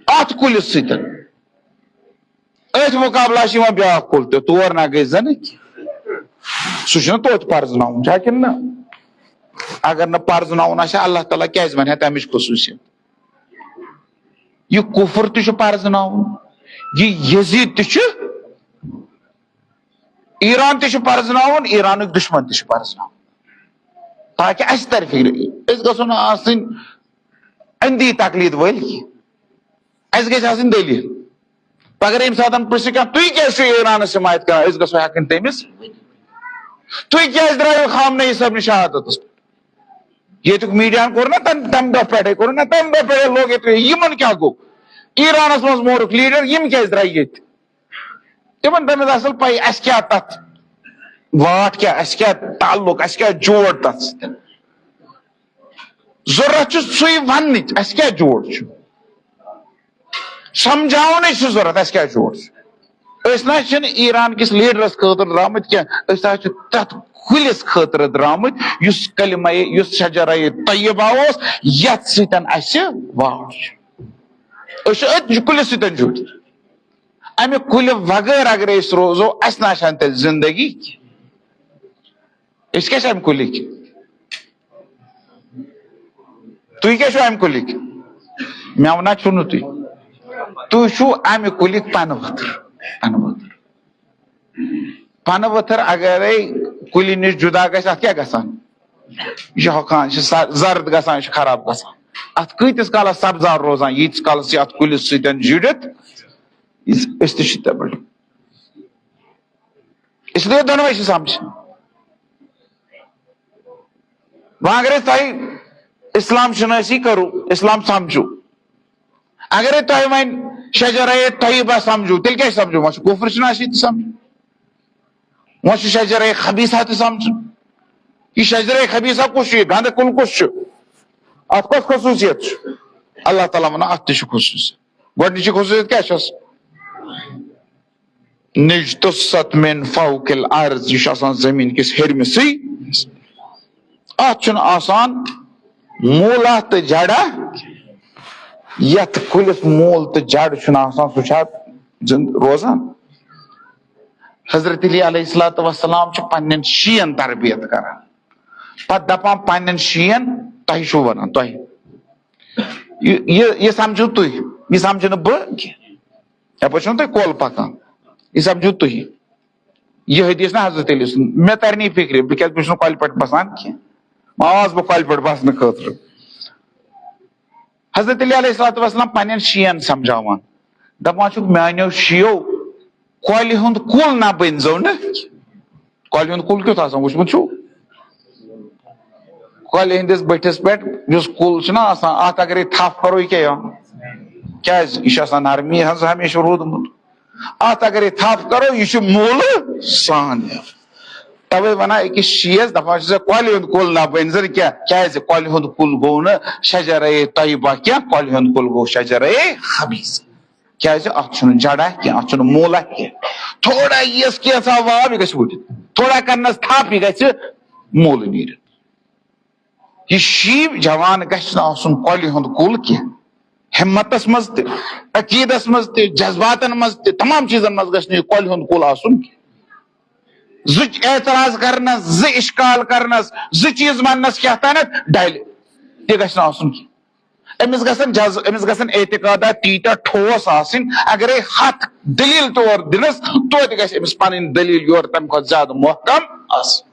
اتھ کُلِس سۭتۍ۔ أتھۍ مُقابلس چھِ یِوان بیٛاکھ کُل تہِ، تور نہ گٔے زنہٕ کینٛہہ۔ سُہ چھُنہٕ توتہِ پرزناوُن، چھا کِنہٕ نہ؟ اگر نہٕ پرزناوُن آسہِ ہا، اللہ تعالیٰ کیازِ ونہِ ہا تمِچ خصوٗصیت؟ یہِ کُفر تہِ چھُ پرزناوُن، یہِ یزید تہِ چھُ، ایران تہِ چھُ پرزناوُن، ایرانُک دُشمن تہِ چھُ پرزناوُن، تاکہِ اسہِ ترِ فکرِ۔ أسۍ گژھو نہٕ آسٕنۍ اندھی تقلید وٲلۍ کینٛہہ۔ اسہِ گژھِ آسٕنۍ دٔلیٖل۔ پگاہ ییٚمہِ ساتہٕ پرژھِ کانٛہہ، "تُہۍ کیازِ چھِو ایرانس حمایت کران؟" أسۍ گژھو ہٮ۪کٕنۍ تٔمِس، "تُہۍ کیازِ درٛایِو خامنہ ای صٲبنہِ شہادتس پٮ۪ٹھ؟" ییٚتیُک میٖڈیاہن کوٚر نہ تَمہِ، تَمہِ دۄہ پٮ۪ٹھے، کوٚر نہ تَمہِ دۄہ پٮ۪ٹھے، لوٚگ ییٚتہِ، یِمن کیٛاہ گوٚو؟ ایرانس منٛز مورُکھ لیٖڈر، یِم کیٛازِ درٛایہِ ییٚتہِ؟ تِمن تٔمِس اصل پَے، اَسہِ کیٛاہ تَتھ واٹھ کیٛاہ، اَسہِ کیٛاہ تعلق، اَسہِ کیٛاہ جوڑ تَتھ سۭتۍ۔ ضروٗرت چھُ سُے وَننٕچ، اَسہِ کیٛاہ جوڑ چھُ۔ سمجھاونٕچ چھِ ضروٗرت، اَسہِ کیٛاہ جوڑ چھُ۔ أسۍ نہ حظ چھِنہٕ ایران کِس لیٖڈرَس خٲطرٕ درٛامٕتۍ کینٛہہ، أسۍ حظ چھِ تَتھ کُلِس خٲطرٕ درٛامٕتۍ، یُس کلمہ، یُس شجرہ طیبہ اوس، یَتھ سۭتۍ اَسہِ واٹھ چھُ۔ أسۍ چھِ أتھۍ کُلِس سۭتۍ جُڑِتھ۔ اَمہِ کُلہِ وغٲر اگر أسۍ روزو، اَسہِ نہ چھَنہٕ تیٚلہِ زندگی کینٛہہ۔ أسۍ کیٛاہ چھِ اَمہِ کُلِکۍ؟ تُہۍ کیٛاہ چھِو اَمہِ کُلِکۍ؟ مےٚ وَنا چھُو نہٕ تُہۍ؟ تُہۍ چھِو اَمہِ کُلِکۍ پَنہٕ ؤتھٕر۔ پَنہٕ ؤتھٕر۔ پَنہٕ ؤتھٕر اَگَرے کُلہِ نِش جُدا گژھِ، اَتھ کیٛاہ گژھان؟ یہِ چھُ ہۄکھان، یہِ چھُ سر-، زرد گژھان، یہِ چھُ خراب گژھان۔ اَتھ کۭتِس کالَس سبزار روزان؟ ییٖتِس کالَس یہِ اَتھ کُلِس سۭتۍ جُڑِتھ، یہِ، أسۍ تہِ چھِ تِتھَے پٲٹھۍ۔ اس لیے دۄنوَے چھِ سَمجھِنۍ۔ وۄنۍ اگر أسۍ تۄہہِ اسلام شناسی کرو، اسلام سمجھو، اگرے تۄہہِ وۄنۍ شجرہ طیبہ سمجھو، تیٚلہِ کیٛاہ سمجھو؟ وۄنۍ چھُ کفر شناسی تہِ سمجھُن، وۄنۍ چھُ شجرہ خبیثہ تہِ سمجھُن۔ یہِ شجرہ خبیثہ کُس چھُ؟ یہِ گنٛدٕ کُل کُس چھُ؟ اتھ کۄس خصوٗصیت چھُ؟ اللہ تعالیٰ ونان، اتھ تہِ چھُ خصوٗصیت۔ گۄڈٕنِچی خصوٗصیت کیٛاہ چھَس؟ نجتثت من فوق الارض، یہِ چھُ آسان زمین کِس ہیٚرمِسٕے۔ اتھ چھُنہٕ آسان موٗلہ تہٕ جڑا۔ یتھ کُلِس موٗل تہٕ جڑ چھُنہٕ آسان، سُہ چھا زِندٕ روزان؟ حضرت علی علیہ الصلوۃ والسلام چھُ پننٮ۪ن شِین تربیت کران، پتہٕ دپان پننٮ۪ن شِین، تۄہہِ چھُو ونان، تۄہہِ، یہِ، یہِ، یہِ سمجھِو تُہۍ، یہِ سمجھِ نہٕ بہٕ کینٛہہ۔ یپٲرۍ چھُنہٕ تۄہہِ کۄل پکان، یہِ سمجھِو تُہی۔ یہِ حدیث نہ حضرت علی سُنٛد، مےٚ ترِ نہٕ یہِ فکرِ، بہٕ کیٛازِ، بہٕ چھُس نہٕ کۄلہِ پٮ۪ٹھ بسان کینٛہہ۔ بہٕ آس بہٕ کۄلہِ پٮ۪ٹھ بسنہٕ خٲطرٕ۔ حضرت علی علیہ الصلوۃ والسلام پننٮ۪ن شِین سمجھاوان، دپان چھُکھ، میانیو شِیو، کۄلہِ ہُنٛد کُل نہ بٔنۍزیو نہٕ۔ کۄلہِ ہُنٛد کُل کیُتھ آسان وٕچھمُت چھُو؟ کۄلہِ ہٕنٛدِس بٔٹھِس پٮ۪ٹھ یُس کُل چھُنہ آسان، اتھ اگرے تھپھ کرو، یہِ کیٛاہ یِوان؟ کیٛازِ؟ یہِ چھُ آسان نرمی ہٕنٛز ہمیشہِ روٗدمُت۔ اتھ اگرے تھپھ کرو، یہِ چھُ موٗلہٕ سان یِوان۔ توے ونان أکِس شِیَس، دپان چھِ، "ژےٚ کۄلہِ ہُنٛد کُل نہ بٔنۍ زن کینٛہہ۔" کیٛازِ؟ کۄلہِ ہُنٛد کُل گوٚو نہٕ شجرہ طیبہ کینٛہہ، کۄلہِ ہُنٛد کُل گوٚو شجرہ خبیثہ۔ کیٛازِ؟ اتھ چھُنہٕ جڑا کینٛہہ، اتھ چھُنہٕ موٗلہ کینٛہہ۔ تھوڑا یِیَس کینٛژھا واو، یہِ گژھِ ؤڑِتھ۔ تھوڑا کرنس تھپھ، یہِ گژھِ موٗلہٕ نیٖرِتھ۔ یہِ شیٖب جوان گژھِ نہٕ آسُن کۄلہِ ہُنٛد کُل کینٛہہ۔ ہمتس منٛز تہِ، عقیدس منٛز تہِ، جذباتن منٛز تہِ، تمام چیٖزن منٛز گژھِ نہٕ یہِ کۄلہِ ہُنٛد کُل آسُن کینٛہہ۔ زٕ اعتراض کرنس، زٕ اشکال کرنس، زٕ چیٖز وننس کیٛاہ تانٮ۪تھ ڈلہِ، تہِ گژھِ نہٕ آسُن کینٛہہ۔ أمِس گژھن جز أمِس گژھن اعتقادات تیٖتیٛاہ ٹھوس آسٕنۍ، اگرے ہتھ دٔلیٖل تور دِنس، توتہِ گژھِ أمِس پنٕنۍ دٔلیٖل یورٕ تمہِ کھۄتہٕ زیادٕ محکم آسٕنۍ۔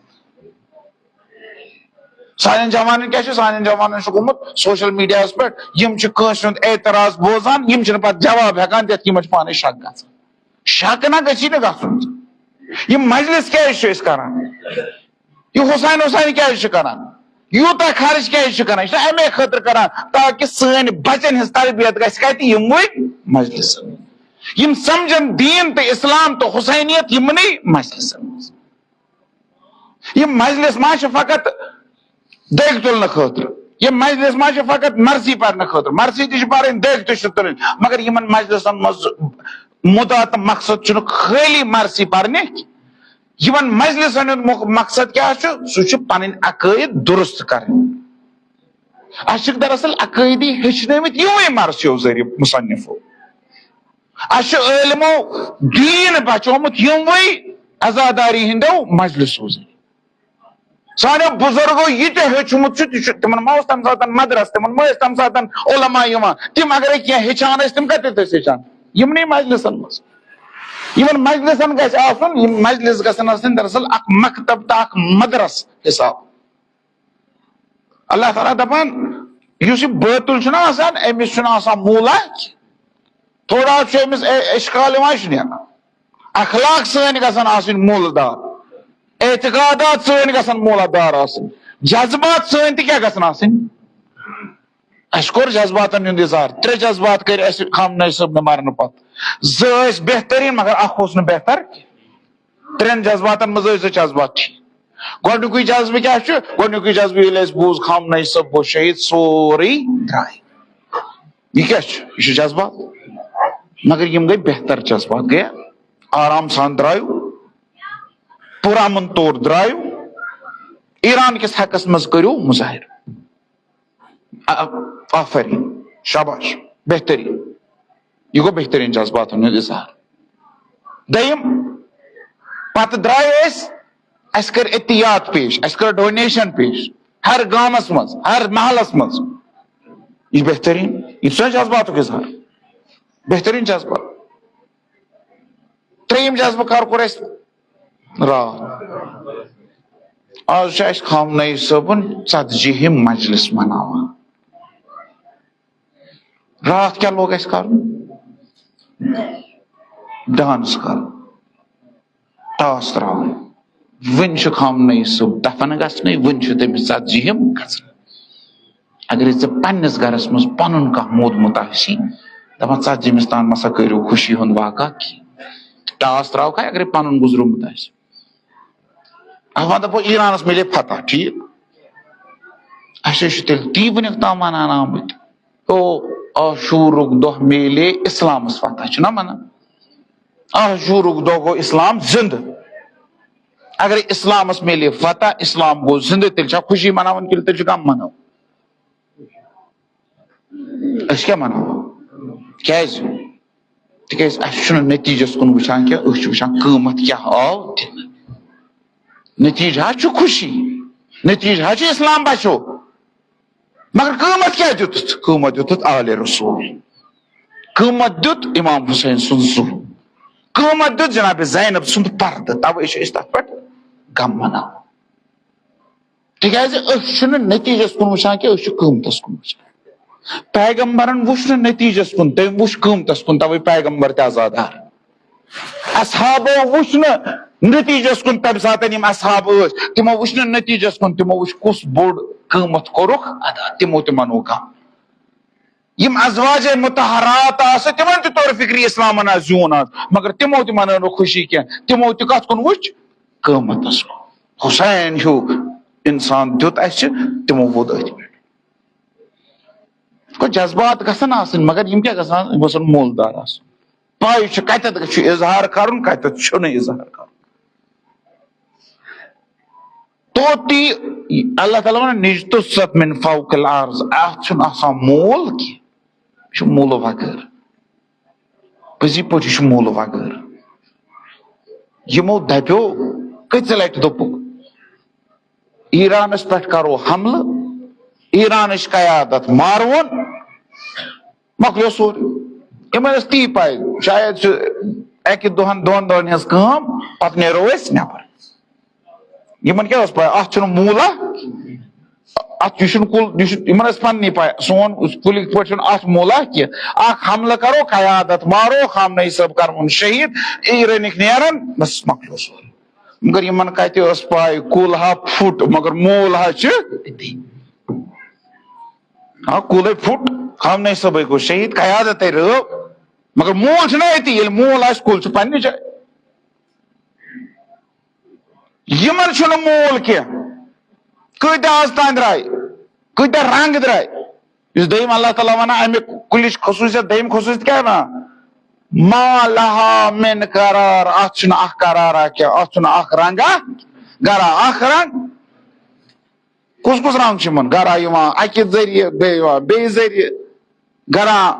سانٮ۪ن جوانن کیٛاہ چھُ؟ سانٮ۪ن جوانن چھُ گوٚمُت سوشل میڈیاہس پٮ۪ٹھ، یِم چھِ کٲنٛسہِ ہُنٛد اعتراض بوزان، یِم چھِنہٕ پتہٕ جواب ہٮ۪کان دِتھ، یِمن چھِ پانے شک گژھان۔ شک نہ گژھی نہٕ گژھُن۔ یِم مجلس کیٛازِ چھِ أسۍ کران؟ یہِ حسین حسین کیٛازِ چھِ کران؟ یوٗتاہ خرٕچ کیٛازِ چھِ کران؟ یہِ چھِ اَمے خٲطرٕ کران تاکہِ سٲنۍ بچن ہٕنٛز تربیت گژھِ کتہِ؟ یِموٕے مجلسن منٛز۔ یِم سمجھن دیٖن تہٕ اسلام تہٕ حسینیت یِمنٕے مجلسن منٛز۔ یِم مجلس ما چھِ فقط دٔگۍ تُلنہٕ خٲطرٕ؟ یِم مجلس ما چھِ فقط مرثی پرنہٕ خٲطرٕ؟ مرثی تہِ چھِ پرٕنۍ، دٔگۍ تہِ چھِ تُلٕنۍ، مگر یِمن مجلسن منٛز مُدعا تہٕ مقصد چھُنہٕ خٲلی مرثی پرنہِ۔ یِمن مجلسن ہُنٛد مُک-، مقصد کیٛاہ چھُ؟ سُہ چھُ پنٕنۍ عقٲیِد درست کرٕنۍ۔ اَسہِ چھِ دراصل عقٲیدی ہیٚچھنٲومٕتۍ یِموٕے مرثیو ذٔریعہٕ مصنفو۔ اَسہِ چھُ عٲلمو دیٖن بچومُت یِموٕے عزاداری ہٕنٛدیو مجلسو ذٔریعہٕ۔ سانیو بزرگو یہِ تہِ ہیوٚچھمُت چھُ، تہِ چھُ، تِمن ما اوس تَمہِ ساتہٕ مدرسہٕ، تِمن ما ٲسۍ تَمہِ ساتہٕ علماء یِوان؟ تِم اگرے کینٛہہ ہیٚچھان ٲسۍ، تِم کَتہِ ٲسۍ ہیٚچھان؟ یِمنٕے مجلسن منٛز۔ یِمن مجلسن گژھِ آسُن، یِم مجلس گژھن آسٕنۍ دراصل اکھ مکتب تہٕ اکھ مدرسہٕ حساب۔ اللہ تعالیٰ دپان، یُس یہِ بٲطل چھُنہ آسان، أمِس چھُنہٕ آسان موٗلہ کینٛہہ۔ تھوڑا چھُ أمِس اے-، اشکال یِوان، یہِ چھُ نیران۔ اخلاق سٲنۍ گژھن آسٕنۍ موٗلہٕ دار، اعتقادات سٲنۍ گژھن موٗلہٕ دار آسٕنۍ، جذبات سٲنۍ تہِ کیٛاہ گژھن آسٕنۍ؟ اَسہِ کوٚر جذباتن ہُنٛد اظہار، ترٛےٚ جذبات کٔرۍ اَسہِ خامنہ صٲبنہِ مرنہٕ پتہٕ۔ زٕ ٲسۍ بہتریٖن، مگر اکھ اوس نہٕ بہتر کینٛہہ۔ ترٛٮ۪ن جذباتن منٛز ٲسۍ زٕ جذبات ٹھیٖک۔ گۄڈٕنیُکُے جذبہٕ کیٛاہ چھُ؟ گۄڈٕنیُکُے جذبہٕ ییٚلہِ اَسہِ بوٗز خامنہ صٲب گوٚو شہیٖد، سورُے درٛاے۔ یہِ کیٛاہ چھُ؟ یہِ چھُ جذبات۔ مگر یِم گٔے بہتر جذبات، گٔیا؟ آرام سان درٛایو، پُرامن طور درٛایو۔ ایران کِس حقس منٛز کٔرِو مظاہرٕ۔ آ-، آفرین، شاباش، بہترین۔ یہِ گوٚو بہترین جذباتن ہُنٛد اظہار۔ دوٚیِم، پتہٕ درٛاے أسۍ، اَسہِ کٔر عطیات پیش، اَسہِ کٔر ڈونیشن پیش، ہر گامس منٛز، ہر محلس منٛز۔ یہِ چھُ بہترین، یہِ چھُ جذباتُک اظہار، بہترین جذبات۔ ترٛیٚیِم جذبہٕ کر کوٚر اَسہِ؟ راتھ۔ آز چھُ اَسہِ خامنہ صٲبُن ژتجی ہِم مجلس مناوان۔ راتھ کیٛاہ لوگ اَسہِ کرُن؟ ڈانس کرُن، ٹاس تراوُن۔ وُنہِ چھُ خامنہ صٲب دفن گژھنٕے، وُنہِ چھُ تٔمِس ژتجی ہِم گژھنٕے۔ اگرے ژےٚ پننِس گرس منٛز پنُن کانٛہہ مودمُت آسی، دپان، "ژتجیمِس تام مسا کٔرِو خوشی ہُنٛد واقعہ کینٛہہ۔" تہٕ ٹاس تراوکھا، اگرے پنُن گُزرومُت آسہِ۔ اَتھ وَنہٕ دَپو، ایرانَس میلے فتح، ٹھیٖک؟ اَسہِ چھِ تیٚلہِ تی وٕنیُک تام وَنان آمٕتۍ۔ او، عاشوٗرُک دۄہ میلے اِسلامَس فتح، چھُنہ وَنان؟ عاشوٗرُک دۄہ گوٚو اِسلام زِندٕ۔ اگرے اِسلامَس میلے فتح، اِسلام گوٚو زِندٕ، تیٚلہِ چھا خوشی مَناوُن کِنہٕ تیٚلہِ چھُ غم مَناوُن؟ أسۍ کیٛاہ وَنو؟ کیٛازِ؟ تِکیٛازِ اَسہِ چھُنہٕ نتیٖجس کُن وٕچھان کینٛہہ، أسۍ چھِ وٕچھان قۭمتھ کیٛاہ آو دِنہٕ۔ نتیٖجہٕ حظ چھُ خوشی، نتیٖجہٕ حظ چھُ اِسلام بچو، مگر قۭمتھ کیٛاہ دیُتُتھ؟ قۭمتھ دیُتُتھ آلِ رسول، قۭمتھ دیُت اِمام حسین سُنٛد ظُلم، قۭمتھ دیُت جناب زینب سُنٛد پردٕ، توے چھِ أسۍ تتھ پٮ۪ٹھ غم مناوان۔ تِکیٛازِ أسۍ چھِنہٕ نتیٖجس کُن وٕچھان کینٛہہ، أسۍ چھِ قۭمتس کُن وٕچھان۔ پیغمبرن وٕچھ نہٕ نتیٖجس کُن، تٔمۍ وٕچھ قۭمتس کُن، توے پیغمبر تہِ عزادار۔ اصحابو وٕچھ نہٕ نتیٖجس کُن، تمہِ ساتہٕ یِم اصحاب ٲسۍ، تِمو وٕچھ نہٕ نتیٖجس کُن، تِمو وٕچھ کُس بوٚڑ قۭمتھ کوٚرُکھ ادا، تِمو تہِ منوو کانٛہہ۔ یِم ازواج مطہرات آسہٕ، تِمن تہِ توٚر فکرِ اِسلامن آز زیوٗن آز، مگر تِمو تہِ منٲو نہٕ خوشی کینٛہہ۔ تِمو تہِ کتھ کُن وٕچھ؟ قۭمتس کُن۔ حسین ہیوٗ انسان دیُت اسہِ، تِمو ووٚد أتھۍ پٮ۪ٹھ۔ گوٚو، جذبات گژھن آسٕنۍ، مگر یِم کیٛاہ گژھن آسٕنۍ؟ یِم گژھن مول دار آسٕنۍ۔ پاے چھِ کتٮ۪تھ چھُ اظہار کرُن، کتٮ۪تھ چھُنہٕ اظہار کرُن۔ توتی اللہ تعالیٰ ونان، "نجتثت من فوق الارض"، اتھ چھُنہٕ آسان مول کینٛہہ، یہِ چھُ مولہٕ وغٲر۔ پٔزی پٲٹھۍ یہِ چھُ مولہٕ وغٲر۔ یِمو دپیو، کٔژِ لٹہِ دوٚپُکھ، "ایرانس پٮ۪ٹھ کرو حملہٕ، ایرانٕچ قیادت ماروون"، مۄکلیو سورُے۔ یِمن ٲس تی پَے، شاید چھُ اَکہِ دۄہَن دۄن دۄہَن ہٕنٛز کٲم، پَتہٕ نیرو أسۍ نٮ۪بر۔ یِمن کیٛاہ اوس پَے؟ اَتھ چھُنہٕ موٗلہ، اَتھ، یہِ چھُنہٕ کُل، یہِ چھُ، یِمن ٲس پَننی پَے، سون کُلِک پٲٹھۍ چھُنہٕ اَتھ موٗلہ کینٛہہ۔ اَکھ حملہٕ کَرو، قیادت مارو، خامنہٕ صٲب کَرون شہیٖد، یہِ رٔنِکھ نیرن، بَس مۄکلیو سورُے۔ مگر یِمن کَتہِ ٲس پَے، کُل ہا پھُٹ، مگر موٗل ہا چھِ أتی۔ آ، کُلے پھُٹ، خامنہٕ صٲبے گوٚو شہیٖد، قیادتے رٲو، مگر موٗل چھُنہ أتی، ییٚلہِ موٗل آسہِ، کُل چھُ پننہِ جایہِ۔ یِمن چھُنہٕ موٗل کینٛہہ، کۭتیاہ آز تام درٛاے، کۭتیاہ رنٛگ درٛاے۔ یُس دوٚیِم اللہ تعالیٰ وَنان، اَمہِ کُلِچ خصوٗصیت، دوٚیِم خصوٗصیت کیٛاہ وَنان؟ ما لہا من قرار، اَتھ چھُنہٕ اَکھ قرارا کینٛہہ، اَتھ چھُنہٕ اَکھ رنٛگا گرا، اَکھ رنٛگ۔ کُس کُس رنگ چھُ یِمن؟ گرا یِوان اکہِ ذٔریعہٕ، بیٚیہِ یِوان بیٚیہِ ذٔریعہٕ۔ گرا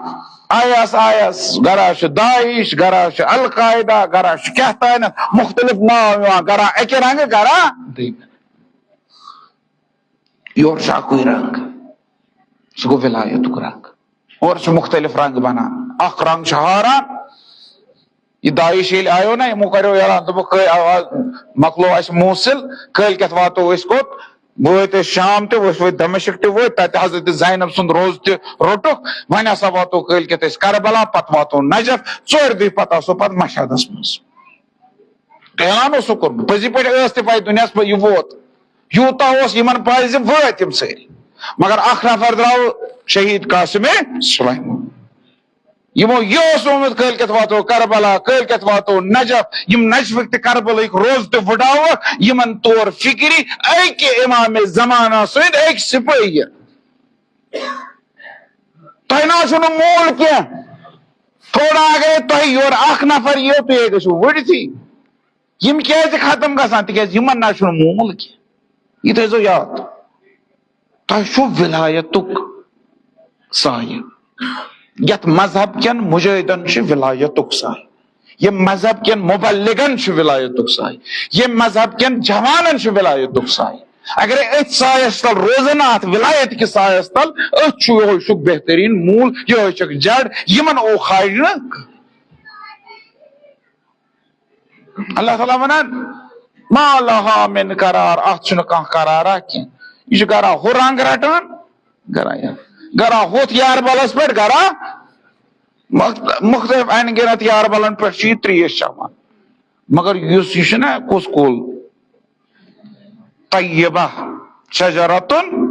آئی ایس آئی ایس، گرا چھُ داعش، گرا چھُ القاعدہ، گرا چھُ کیٛاہ تانٮ۪تھ مُختٔلِف ناو یِوان۔ گرا اکہِ رنگہٕ، گرا دوٚیمہِ۔ یورٕ چھُ اکُے رنگ، سُہ گوٚو ولایتُک رنگ۔ اورٕ چھِ مُختٔلِف رنگ بنان۔ اکھ رنگ چھُ ہاران، یہِ داعش ییٚلہِ آیو نا، یِمو کریو اعلان، دوٚپُکھ، "کٲلۍ آو، آز مۄکلو اَسہِ موصل، کٲلۍ کٮ۪تھ واتو أسۍ کوٚت؟" وٲتۍ أسۍ شام تہِ، أسۍ وٲتۍ دمشق تہِ وٲتۍ، تَتہِ حضرت زینب سُنٛد روزٕ تہِ روٚٹُکھ، وۄنۍ ہسا واتو کٲلۍ کٮ۪تھ أسۍ کربلا، پتہٕ واتو نجف، ژورِ دُہہِ پتہٕ آسو پتہٕ مشہدس منٛز۔ اعلان اوس سُہ کوٚرمُت، پٔزی پٲٹھۍ ٲس تہِ پَے دُنیاہَس پٮ۪ٹھ یہِ ووت، یوٗتاہ اوس یِمن پَے زِ وٲتۍ یِم سٲری، مگر اکھ نفر درٛاو شہیٖد قاسم سلیمان۔ یِمو یہِ اوس ووٚنمُت، کٲلۍ کٮ۪تھ واتو کربلا، کٲلۍ کٮ۪تھ واتو نجف۔ یِم نجفٕکۍ تہٕ کربلٕکۍ روزٕ تہِ وٕڈاوکھ، یِمن تور فِکرِ اَکہِ امام زمانہ سٕنٛدۍ أکۍ سِپٲہۍ۔ تۄہہِ نہ حظ چھُنہٕ موٗل کینٛہہ۔ تھوڑا اگرے تۄہہِ یورٕ اکھ نفر یِیو، تُہۍ ہے گٔژھِو وٕڈتھٕے۔ یِم کیٛازِ ختم گژھان؟ تِکیٛازِ یِمن نہ چھُنہٕ موٗل کینٛہہ۔ یہِ تھٲیزیو یاد۔ تۄہہِ چھُ ولایتُک سایہِ۔ یتھ مذہب کٮ۪ن مجاہدن چھُ ولایتُک سایہِ۔ ییٚمہِ مذہب کٮ۪ن مبلغن چھُ ولایتُک سایہِ۔ ییٚمہِ مذہب کٮ۪ن جوانن چھُ ولایتُک سایہِ۔ اگرے أتھۍ سایس تل روزن، اتھ ولایت کِس سایس تل، أتھۍ چھُ، یہوے چھُ بہترین موٗل، یہوے چھکھ جڑ، یِمن اوکھاڑِ نہٕ۔ اللہ تعالیٰ ونان، "ما لہا من قرار"، اتھ چھُنہٕ کانٛہہ قرارا کینٛہہ۔ یہِ چھُ گرا ہُہ رنگ رٹان، گرا یہِ، گرا ہُتھ یاربلس پٮ۪ٹھ، گرا مخت-، مختلف انگِنت یاربلن پٮ۪ٹھ چھُ یہِ تریش چٮ۪وان۔ مگر یُس یہِ چھُنہ، کُس کُل؟ طیبہ، شجرتن،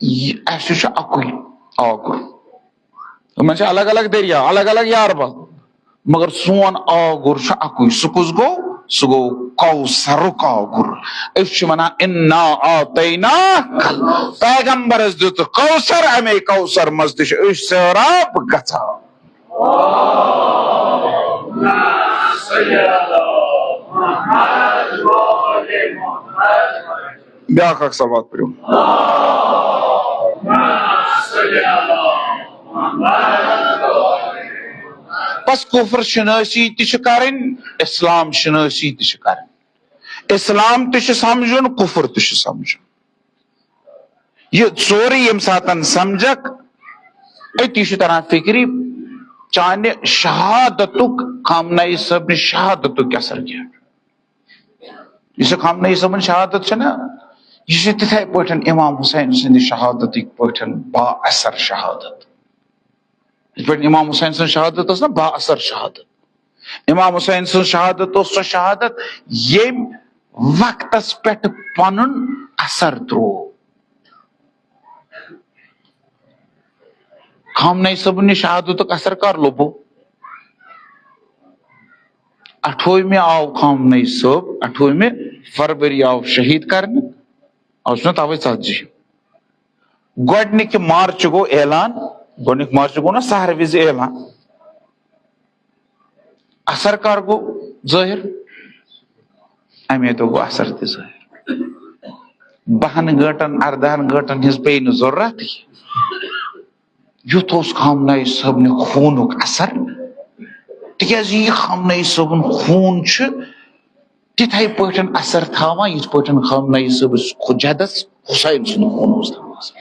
یہِ، اَسہِ چھُ اَکُے آگُر۔ یِمن چھِ الگ الگ دریا، الگ الگ یاربل، مگر سون آگُر چھُ اَکُے۔ سُہ کُس گوٚو؟ سُہ گوٚو کوثرُک آگُر۔ أسۍ چھِ وَنان، "انا اعطیناک"۔ پیغمبرس دیُت کوثر، اَمے کوثر منٛز تہِ چھِ أسۍ سٲراب گژھان۔ بیاکھ اکھ صلوات پٔرِو۔ بس کفر شناسی تہِ چھِ کرٕنۍ، اسلام شناسی تہِ چھِ کرٕنۍ۔ اسلام تہِ چھُ سمجھُن، کفر تہِ چھُ سمجھُن۔ یہِ سورُے ییٚمہِ ساتَن سمجھکھ، أتی چھُ تران فِکرِ، چانہِ شہادتُک، خامنہ ای صٲبنہِ شہادتُک اثر کیٛاہ چھُ۔ یُس یہِ خامنہ ای صٲبٕنۍ شہادت چھےٚ نا، یہِ چھِ تِتھَے پٲٹھۍ امام حسین سٕنٛدِ شہادتٕکۍ پٲٹھۍ با اثر شہادت۔ یِتھ پٲٹھۍ امام حسین سٕنٛز شہادت ٲس نا با اثر شہادت۔ امام حسین سٕنٛز شہادت اوس سۄ شہادت، ییٚمۍ وقتس پٮ۪ٹھ پنُن اثر ترٛوو۔ خامنہ ای صٲبُن یہِ شہادتُک اثر کر لوٚبو؟ اَٹھووُہمہِ آو خامنہ ای صٲب، اَٹھووُہمہِ فروری آو شہیٖد کرنہٕ۔ آز چھُنہ توے ژتجی۔ گۄڈنِکہِ مارچہِ گوٚو اعلان، گۄڈنیُک مارچہِ گوٚو نہ سحر وِزِ اعلان۔ اثر کر گوٚو ظٲہِر؟ اَمے دۄہ گوٚو اثر تہِ ظٲہِر۔ بَہَن گٲنٛٹن، اَردَہَن گٲنٛٹن ہٕنٛز پیٚیہِ نہٕ ضروٗرت۔ یُتھ اوس خامنہ ای صٲبنہِ خوٗنُک اثر، تِکیٛازِ یہِ خامنہ ای صٲبُن خوٗن چھُ تِتھَے پٲٹھۍ اثر تھاوان، یِتھ پٲٹھۍ خامنہ ای صٲبس خو-، جدس حسین سُنٛد خوٗن اوس تھاوان اثر۔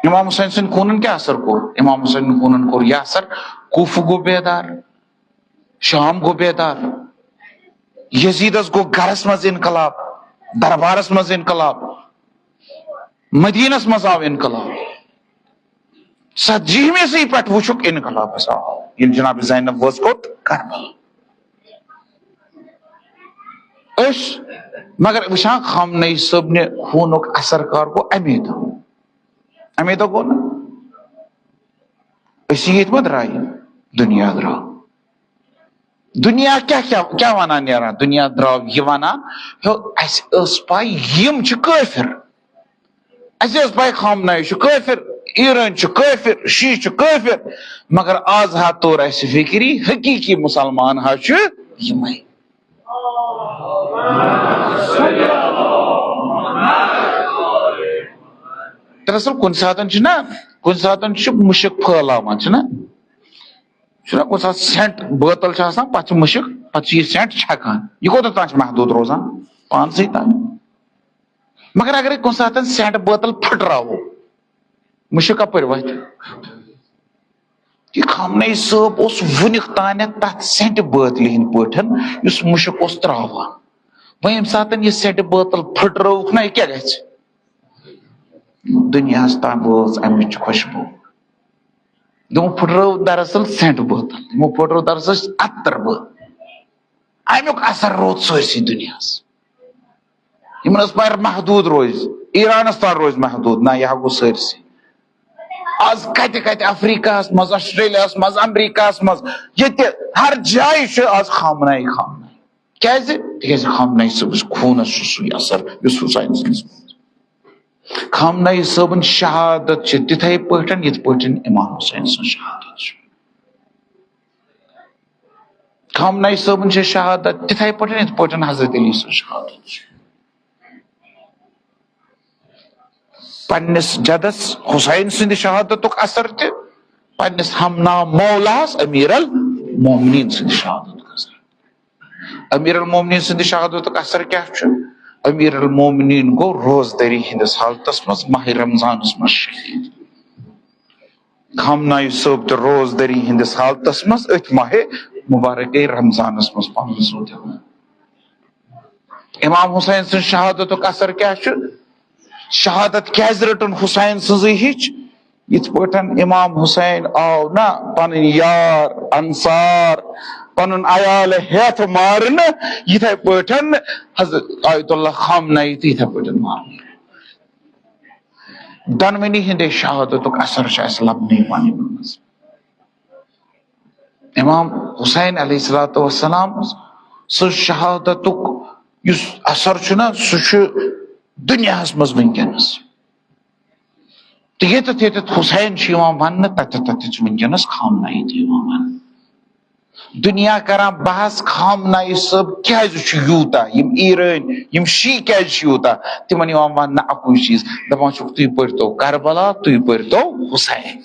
امام حسین سٕنٛدۍ خوٗنن کیٛاہ اثر کوٚر؟ امام حسین سٕنٛدۍ خوٗنن کوٚر یہِ اثر، کوفہٕ گوٚو بیدار، شام گوٚو بیدار، یزیدس گوٚو گرس منٛز انقلاب، دربارس منٛز انقلاب، مدینس منٛز آو انقلاب۔ ژتجیہمسٕے پٮ۪ٹھ وٕچھُکھ انقلابس آو، ییٚلہِ جناب زینب وٲژ کوٚت؟ کربلا۔ أسۍ مگر وٕچھان خامنہ ای صٲبنہِ خوٗنُک اثر کر گوٚو اَمے دۄہ، اَمے دۄہ گوٚو نہ؟ أسۍ ییٚتہِ ما درٛایہِ؟ دُنیا درٛاو۔ دُنیا کیٛاہ کیٛاہ کیٛاہ وَنان نیران؟ دُنیا درٛاو یہِ وَنان، ہیو، اَسہِ ٲس پَے یِم چھِ کٲفِر۔ اَسہِ ٲس پَے خامنہ ای چھُ کٲفِر، ایران چھُ کٲفِر، شیعہ چھُ کٲفِر، مگر آز ہا توٚر اَسہِ فِکری، حقیٖقی مُسلمان ہا چھُ یِمَے۔ دراصل کُنہِ ساتن چھُ نہ، کُنہِ ساتن چھُ مُشک پھٲلاوان، چھُ نہ؟ چھُ نہ کُنہِ ساتہٕ سینٹ بٲتل چھِ آسان، پتہٕ چھُ مُشک، پتہٕ چھُ یہِ سینٹ چھکان۔ یہِ کوٗتاہ تام چھُ محدوٗد روزان؟ پانسٕے تام۔ مگر اگرے کُنہِ ساتن سینٹ بٲتل پھٕٹراوو، مُشک کپٲرۍ وتھِ؟ یہِ خامنہ ای صٲب اوس وُنیُک تانٮ۪تھ تتھ سینٹ بٲتلہِ ہٕنٛدۍ پٲٹھۍ، یُس مُشک اوس تراوان۔ وۄنۍ ییٚمہِ ساتن یہِ سینٹ بٲتل پھٕٹرٲوٕکھ نہ، یہِ کیٛاہ گژھِ؟ دُنیاہس تام وٲژ امِچ خوشبو۔ تِمو پھٕٹرٲو دراصل سینٹ بٲتل، تِمو پھٕٹرٲو دراصل عطر بٲتل۔ امیُک اثر روٗد سٲرسٕے دُنیاہس۔ یِمن ٲس پَے محدوٗد روزِ، ایرانس تام روزِ محدوٗد، نہ، یہِ ہا گوٚو سٲرسٕے۔ آز کتہِ کتہِ، افریقہس منٛز، آسٹریلیاہس منٛز، امریکہس منٛز، ییٚتہِ ہر جایہِ چھُ آز خامنہ ای، خامنہ ای۔ کیازِ؟ تِکیازِ خامنہ ای صٲبس خوٗنس چھُ سُے اثر یُس حسین سٕنٛدِس۔ خامنہ ای صٲبٕنۍ شہادت چھِ تِتھے پٲٹھۍ یِتھ پٲٹھۍ امام حسین سٕنٛز شہادت چھِ۔ خامنہ ای صٲبٕنۍ چھِ شہادت تِتھے پٲٹھۍ یِتھ پٲٹھۍ حضرت علی سٕنٛز شہادت چھِ۔ پننِس جدس حسین سٕنٛدِ شہادتُک اثر تہِ، پننِس ہمنام مولاہس امیر المومنین سٕنٛدِ شہادتُک اثر۔ امیر المومنین سٕنٛدِ شہادتُک اثر کیٛاہ چھُ؟ امیر المومنین گوٚو روزدٔری ہٕنٛدِس حالتس منٛز ماہ رمضانس منٛز شہید۔ خامنہ ای صٲب تہِ روزدٔری ہٕنٛدِس حالتس منٛز أتھۍ ماہِ مبارکے رمضانس منٛز پنُن زُو دِوان۔ امام حسین سٕنٛز شہادتُک اثر کیٛاہ چھُ؟ شہادت کیٛازِ رٔٹٕن حسین سٕنٛزٕے ہِچ؟ یِتھ پٲٹھۍ امام حسین آو نہ پنٕنۍ یار، انصار، پنُن عیال ہیتھ مارنہٕ، یِتھے پٲٹھۍ حضرت آیت اللہ خامنہ ای تہِ یِتھے پٲٹھۍ مارنہٕ۔ دۄنوٕنی ہٕنٛدے شہادتُک اثر چھُ اَسہِ لبنہٕ یِوان یِمن منٛز۔ امام حسین علیہ الصلوۃ والسلام سٕنٛز شہادتُک یُس اثر چھُ نہ، سُہ چھُ دُنیاہس منٛز وٕنکیٚنس۔ تہٕ ییٚتٮ۪تھ ییٚتٮ۪تھ حسین چھُ یِوان وننہٕ، تتٮ۪تھ تتٮ۪تھ چھُ وٕنکیٚنس خامنہ ای تہِ یِوان وننہٕ۔ دُنیا کران بحث، خامنہ ای صٲب کیازِ چھُ یوٗتاہ، یِم ایرٲنۍ، یِم شیعہ کیازِ چھِ یوٗتاہ؟ تِمن یِوان وننہٕ اکُے چیٖز، دپان چھُکھ، "تُہۍ پٔرۍتو کربلا، تُہۍ پٔرۍتو حسین۔"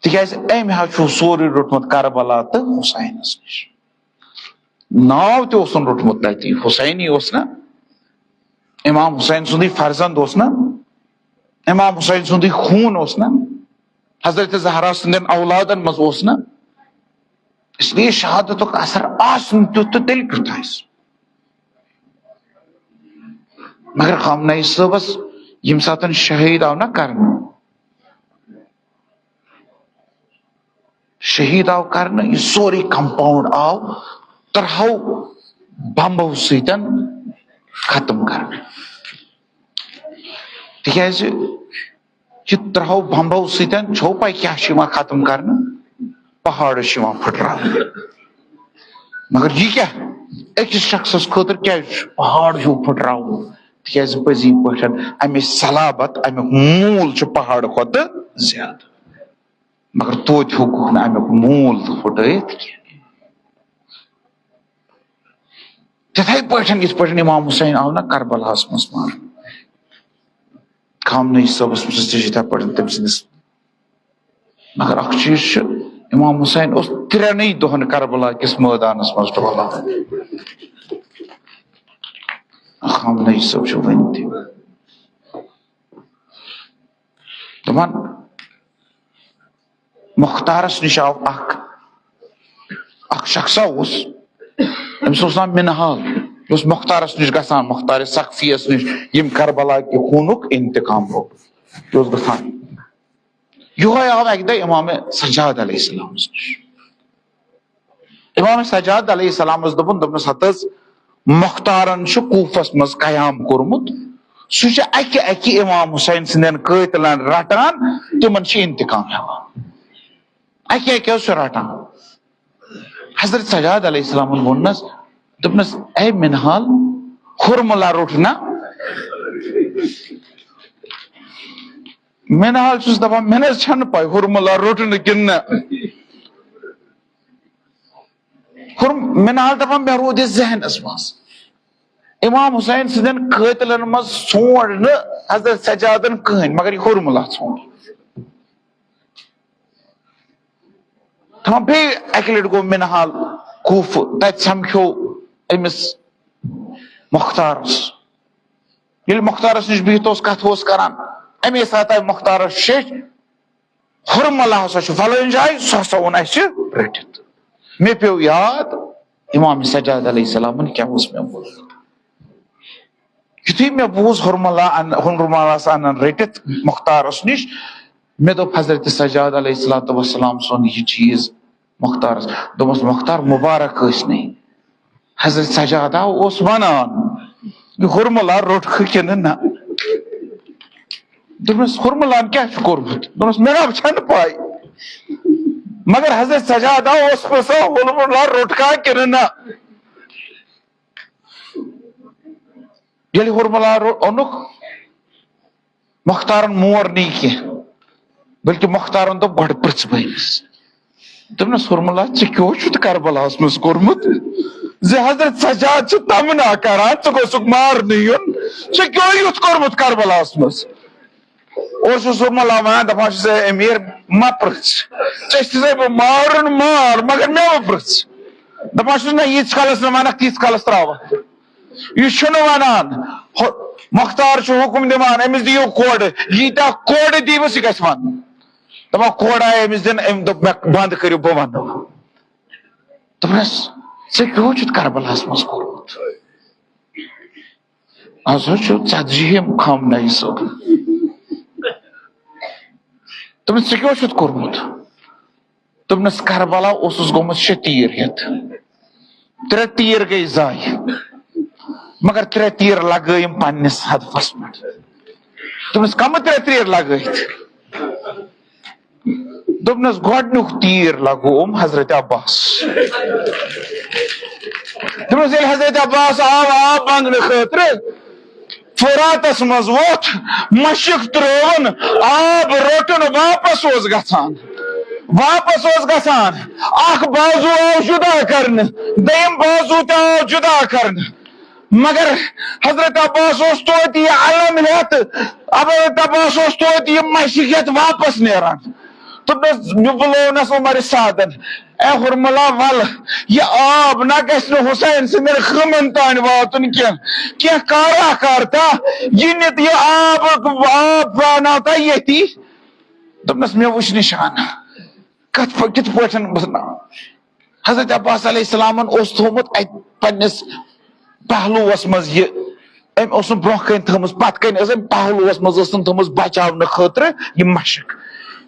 تِکیازِ أمۍ حظ چھُ سورُے روٚٹمُت کربلا تہٕ حسینس نِش۔ ناو تہِ اوسُن روٚٹمُت تَتی، حسینی اوس نہ؟ امام حسین سُنٛدُے فرزند اوس نہ؟ امام حسین سُنٛدُے خوٗن اوس نہ؟ حضرت زہرا سٕنٛدٮ۪ن اولادن منٛز اوس نہ؟ اس لیے شہادتُک اثر آسہِ نہٕ تیُتھ تہٕ تیٚلہِ کیُتھ آسہِ؟ مگر خامنہ ای صٲبس ییٚمہِ ساتن شہید آو نہ کرنہٕ، شہید آو کرنہٕ، یہِ سورُے کمپاؤنڈ آو ترٛہو بمبو سۭتۍ ختم کرنہٕ۔ تِکیازِ یہِ ترٛہو بمبو سۭتۍ چھو پاے کیٛاہ چھُ یِوان ختم کرنہٕ؟ پہاڑ چھِ یِوان پھٕٹراونہٕ۔ مگر یہِ کیٛاہ؟ أکِس شخصس خٲطرٕ کیٛازِ چھُ پہاڑ ہیوٗ پھٕٹراوُن؟ تِکیازِ پٔزی پٲٹھۍ اَمِچ صلابت، اَمیُک موٗل چھُ پہاڑ کھۄتہٕ زیادٕ۔ مگر توتہِ ہیوٚکُکھ نہٕ اَمیُک موٗل تہٕ پھُٹٲیِتھ کینٛہہ۔ تِتھَے پٲٹھۍ یِتھ پٲٹھۍ امام حسین آو نہ کربلاہس منٛز مارنہٕ، خامنہ ای صٲبس منٛز تہِ چھِ یِتھَے پٲٹھۍ تٔمۍ سٕنٛدِس۔ مگر اکھ چیٖز چھُ، امام حسین اوس ترٛٮ۪نٕے دۄہن کربلا کِس مٲدانس منٛز ڈولان۔ خامنہ ای صٲب چھُ وٕنہِ تہِ۔ دَپان، مۄختارَس نِش آو اَکھ، اَکھ شخصا اوس، أمِس اوس ناو مِنہال، یہِ اوس مۄختارَس نِش گژھان، مۄختارِ ثقفیَس نِش، ییٚمۍ کربلا کہِ خوٗنُک اِنتِقام روٚٹ، یہِ اوس گژھان۔ یِہوٚے آو اَکہِ دۄہ اِمام سجاد علیہ السلامَس نِش۔ اِمام سجاد علیہ السلامَس دوٚپُن، دوٚپنَس، ہَتہٕ حظ، مۄختارَن چھُ کوٗفَس منٛز قیام کوٚرمُت، سُہ چھُ اَکہِ اَکہِ اِمام حسین سٕنٛدٮ۪ن قٲتلَن رَٹان، تِمَن چھُ اِنتِقام ہٮ۪وان۔ اَکہِ اَکہِ اوس سُہ رَٹان۔ حضرت سجاد علیہ السلامَن ووٚننَس، دوٚپنَس، اے مِنہال، ہُرمُلا روٚٹ نا؟ مِنہال چھُس دَپان، مےٚ نہ حظ چھَنہٕ پَے ہُرمُلا روٚٹ نہٕ کِنہٕ نہ۔ ہُرم-، مِنہال دَپان، مےٚ روٗد یہِ ذہنَس منٛز، اِمام حسین سٕنٛدٮ۪ن قٲتلَن منٛز ژھونٛڈ نہٕ حضرت سجادَن کٕہٕنۍ، مگر یہِ ہُرمُلا ژھونٛڈ۔ تھاو بیٚیہِ اَکہِ لَٹہِ گوٚو مِنہال کوٗفہٕ، تَتہِ سَمکھیو أمِس مۄختارَس۔ ییٚلہِ مۄختارَس نِش بِہِتھ اوس، کَتھٕ اوس کَران، اَمے ساتہٕ آیہِ مۄختارَس شیٚچھ، ہُرمُلا ہسا چھُ فلٲنۍ جایہِ، سُہ ہسا اوٚن اَسہِ رٔٹِتھ۔ مےٚ پیوٚو یاد، اِمام سجاد علیہ السلامَن کیٛاہ اوس مےٚ ووٚنمُت۔ یُتھُے مےٚ بوٗز ہُرمُلا اَن-، ہُرمُلاہَس اَنَن رٔٹِتھ مۄختارَس نِش، مےٚ دوٚپ حضرت سجاد علیہ الصلوۃ والسلام سُنٛد یہِ چیٖز مۄختارَس۔ دوٚپمَس، مۄختار مُبارک ٲسۍ نَے۔ حضرت سجاد آو، اوس وَنان، یہِ ہُرمُلا روٚٹکھٕ کِنہٕ نہ؟ دوٚپمَس، ہُرمُلان کیٛاہ چھُ کوٚرمُت؟ دوٚپمَس، مےٚ نہ چھَنہٕ پَے۔ مگر حضرت سجاد آو، اوس پرٛژھان، ہُرمُلا روٚٹکھا کِنہٕ نہ؟ ییٚلہِ ہُرمُلا رو-، اوٚنُکھ، مۄختارن مور نہٕ یہِ کینٛہہ، بلکہِ مۄختارن دوٚپ، گۄڈٕ پرٛژھ بہٕ أمِس۔ دوٚپنَس، ہُرمُلا، ژےٚ کیٛاہ چھُتھ کربلاہَس منٛز کوٚرمُت زِ حضرت سجاد چھُ تمنا کران، ژٕ گوٚژھُکھ مارنہٕ یُن، ژےٚ کیٛاہ یُتھ کوٚرمُت کربلاہَس منٛز؟ اوسُس ہُرمُلا وَنان، دَپان چھُس، اے امیر، مہ پرٛژھ، ژےٚ چھُسے بہٕ مارُن مار، مگر مےٚ مہ پرٛژھ۔ دَپان چھُس، نہ، ییٖتِس کالَس نہٕ وَنکھ، تیٖتِس کالَس ترٛاوَکھ۔ یہِ چھُنہٕ وَنان، ہُہ-، مۄختار چھُ حُکُم دِوان، أمِس دِیِو کورِ، ییٖتیٛاہ کورِ دِیٖوُس، یہِ گژھِ وَنُن۔ دَپان، کورِ آیہِ أمِس دِنہٕ، أمۍ دوٚپ، مےٚ بنٛد کٔرِو، بہٕ وَنہٕ۔ دوٚپنَس، ژےٚ کیٛاہ چھُتھ کربلاہَس منٛز کوٚرمُت؟ آز حظ چھُ ژتجی ہِم خامنہ ای صٲب۔ دوٚپنَس، ژےٚ کیٛاہ چھُتھ کوٚرمُت؟ دوٚپنَس، کربلا اوسُس گوٚمُت شےٚ تیٖر ہٮ۪تھ۔ ترٛےٚ تیٖر گٔے ضایع، مگر ترٛےٚ تیٖر لگٲیِم پننِس ہدفس پٮ۪ٹھ۔ دوٚپنَس، کَمہٕ ترٛےٚ تیٖر لگٲیِتھ؟ دوٚپنَس، گۄڈٕنیُک تیٖر لگووُم حضرت عباس۔ دوٚپنَس، ییٚلہِ حضرت عباس آو آب منٛگنہٕ خٲطرٕ، فراتس منٛز ووٚتھ، مشک ترٛووُن، آب روٚٹُن، واپس اوس گژھان، واپس اوس گژھان۔ اکھ بازو آو جدا کرنہٕ، دوٚیِم بازو تہِ آو جدا کرنہٕ۔ مگر حضرت عباس اوس توتہِ یہِ علم ہٮ۪تھ، حضرت عباس اوس توتہِ یہِ مشک ہٮ۪تھ واپس نیران۔ دوٚپنَس، مےٚ بُلوونَس عمر سعدن، اے ہُرمُلا، وَلہٕ، یہِ آب نہ گژھِ نہٕ حسین سٕنٛدٮ۪ن خۭمن تانۍ واتُن کینٛہہ۔ کینٛہہ کارا کارتا، یہِ نِتھ یہِ آب، آب پرٛاناو تۄہہِ ییٚتی۔ دوٚپنَس، مےٚ وٕچھ نِشانہٕ، کَتھ پٲ-، کِتھ پٲٹھۍ بہٕ حضرت عباس علیہ السلامن اوس تھوٚومُت اَتہِ پننِس پہلوَس منٛز یہِ، أمۍ اوس نہٕ برٛونٛہہ کَنہِ تھٲومٕژ، پَتہٕ کَنہِ ٲس أمۍ پہلوَس منٛز، ٲس تِم تھٲومٕژ بچاونہٕ خٲطرٕ یہِ مشک۔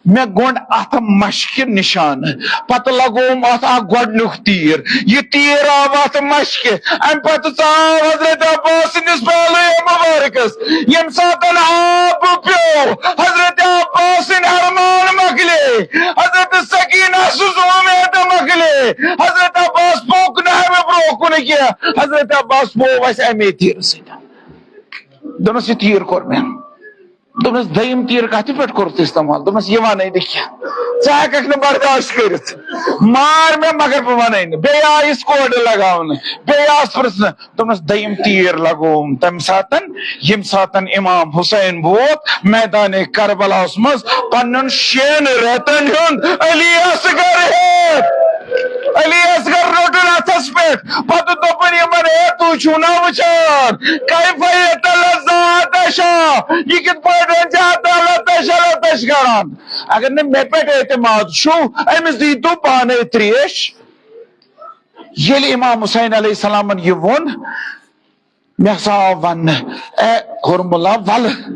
مےٚ گوٚنٛڈ اَتھ مشکہِ نِشانہٕ، پَتہٕ لگووُم اَتھ اَکھ گۄڈٕنیُک تیٖر۔ یہِ تیٖر آو اَتھ مشکہِ، اَمہِ پَتہٕ ژاو حضرت عباس سٕنٛدِس پہلوِ مُبارکَس۔ ییٚمہِ ساتَن آب پیوٚو، حضرت عباس سٕنٛدۍ ارمان مۄکلے، حضرت سکینہ سٕنٛز اُمید مۄکلے۔ حضرت عباس پوٚک نہٕ اَمہِ برٛونٛہہ کُن کینٛہہ۔ حضرت عباس پوو اَسہِ اَمے تیٖرٕ سۭتۍ۔ دوٚپنَس، یہِ تیٖر کوٚر مےٚ۔ دوٚپنَس، دوٚیِم تیٖر کَتھ پٮ۪ٹھ کوٚرُتھ استعمال؟ دوٚپنَس، یہِ وَنَے نہٕ کینٛہہ۔ ژٕ ہٮ۪کَکھ نہٕ برداشت کٔرِتھ۔ مار مےٚ، مگر بہٕ وَنَے نہٕ۔ بیٚیہِ آیَس کورِ لگاونہٕ، بیٚیہِ آس پرٛژھنہٕ۔ دوٚپنَس، دوٚیِم تیٖر لگووُم تَمہِ ساتَن، ییٚمہِ ساتَن امام حسین ووت میدانِ کربلاہَس منٛز پننٮ۪ن شٮ۪ن رٮ۪تَن ہُنٛد علی اصغر ہٮ۪تھ۔ علی اصغر روٚٹُن اَتھَس پٮ۪ٹھ، پَتہٕ دوٚپُن یِمَن، ہے، تُہۍ چھِو نا وٕچھان، کیف یتلذا عطشا، یہِ کِتھ پٲٹھۍ چھِ عدالت شرارت ٲسۍ کران۔ اگر نہٕ مےٚ پٮ۪ٹھ اعتماد چھُو، أمِس دیٖتو پانے تریش۔ ییٚلہِ امام حسین علیہ السلامن یہِ ووٚن، مےٚ ہسا آو وننہٕ، اے ہُرمُلا، ولہٕ،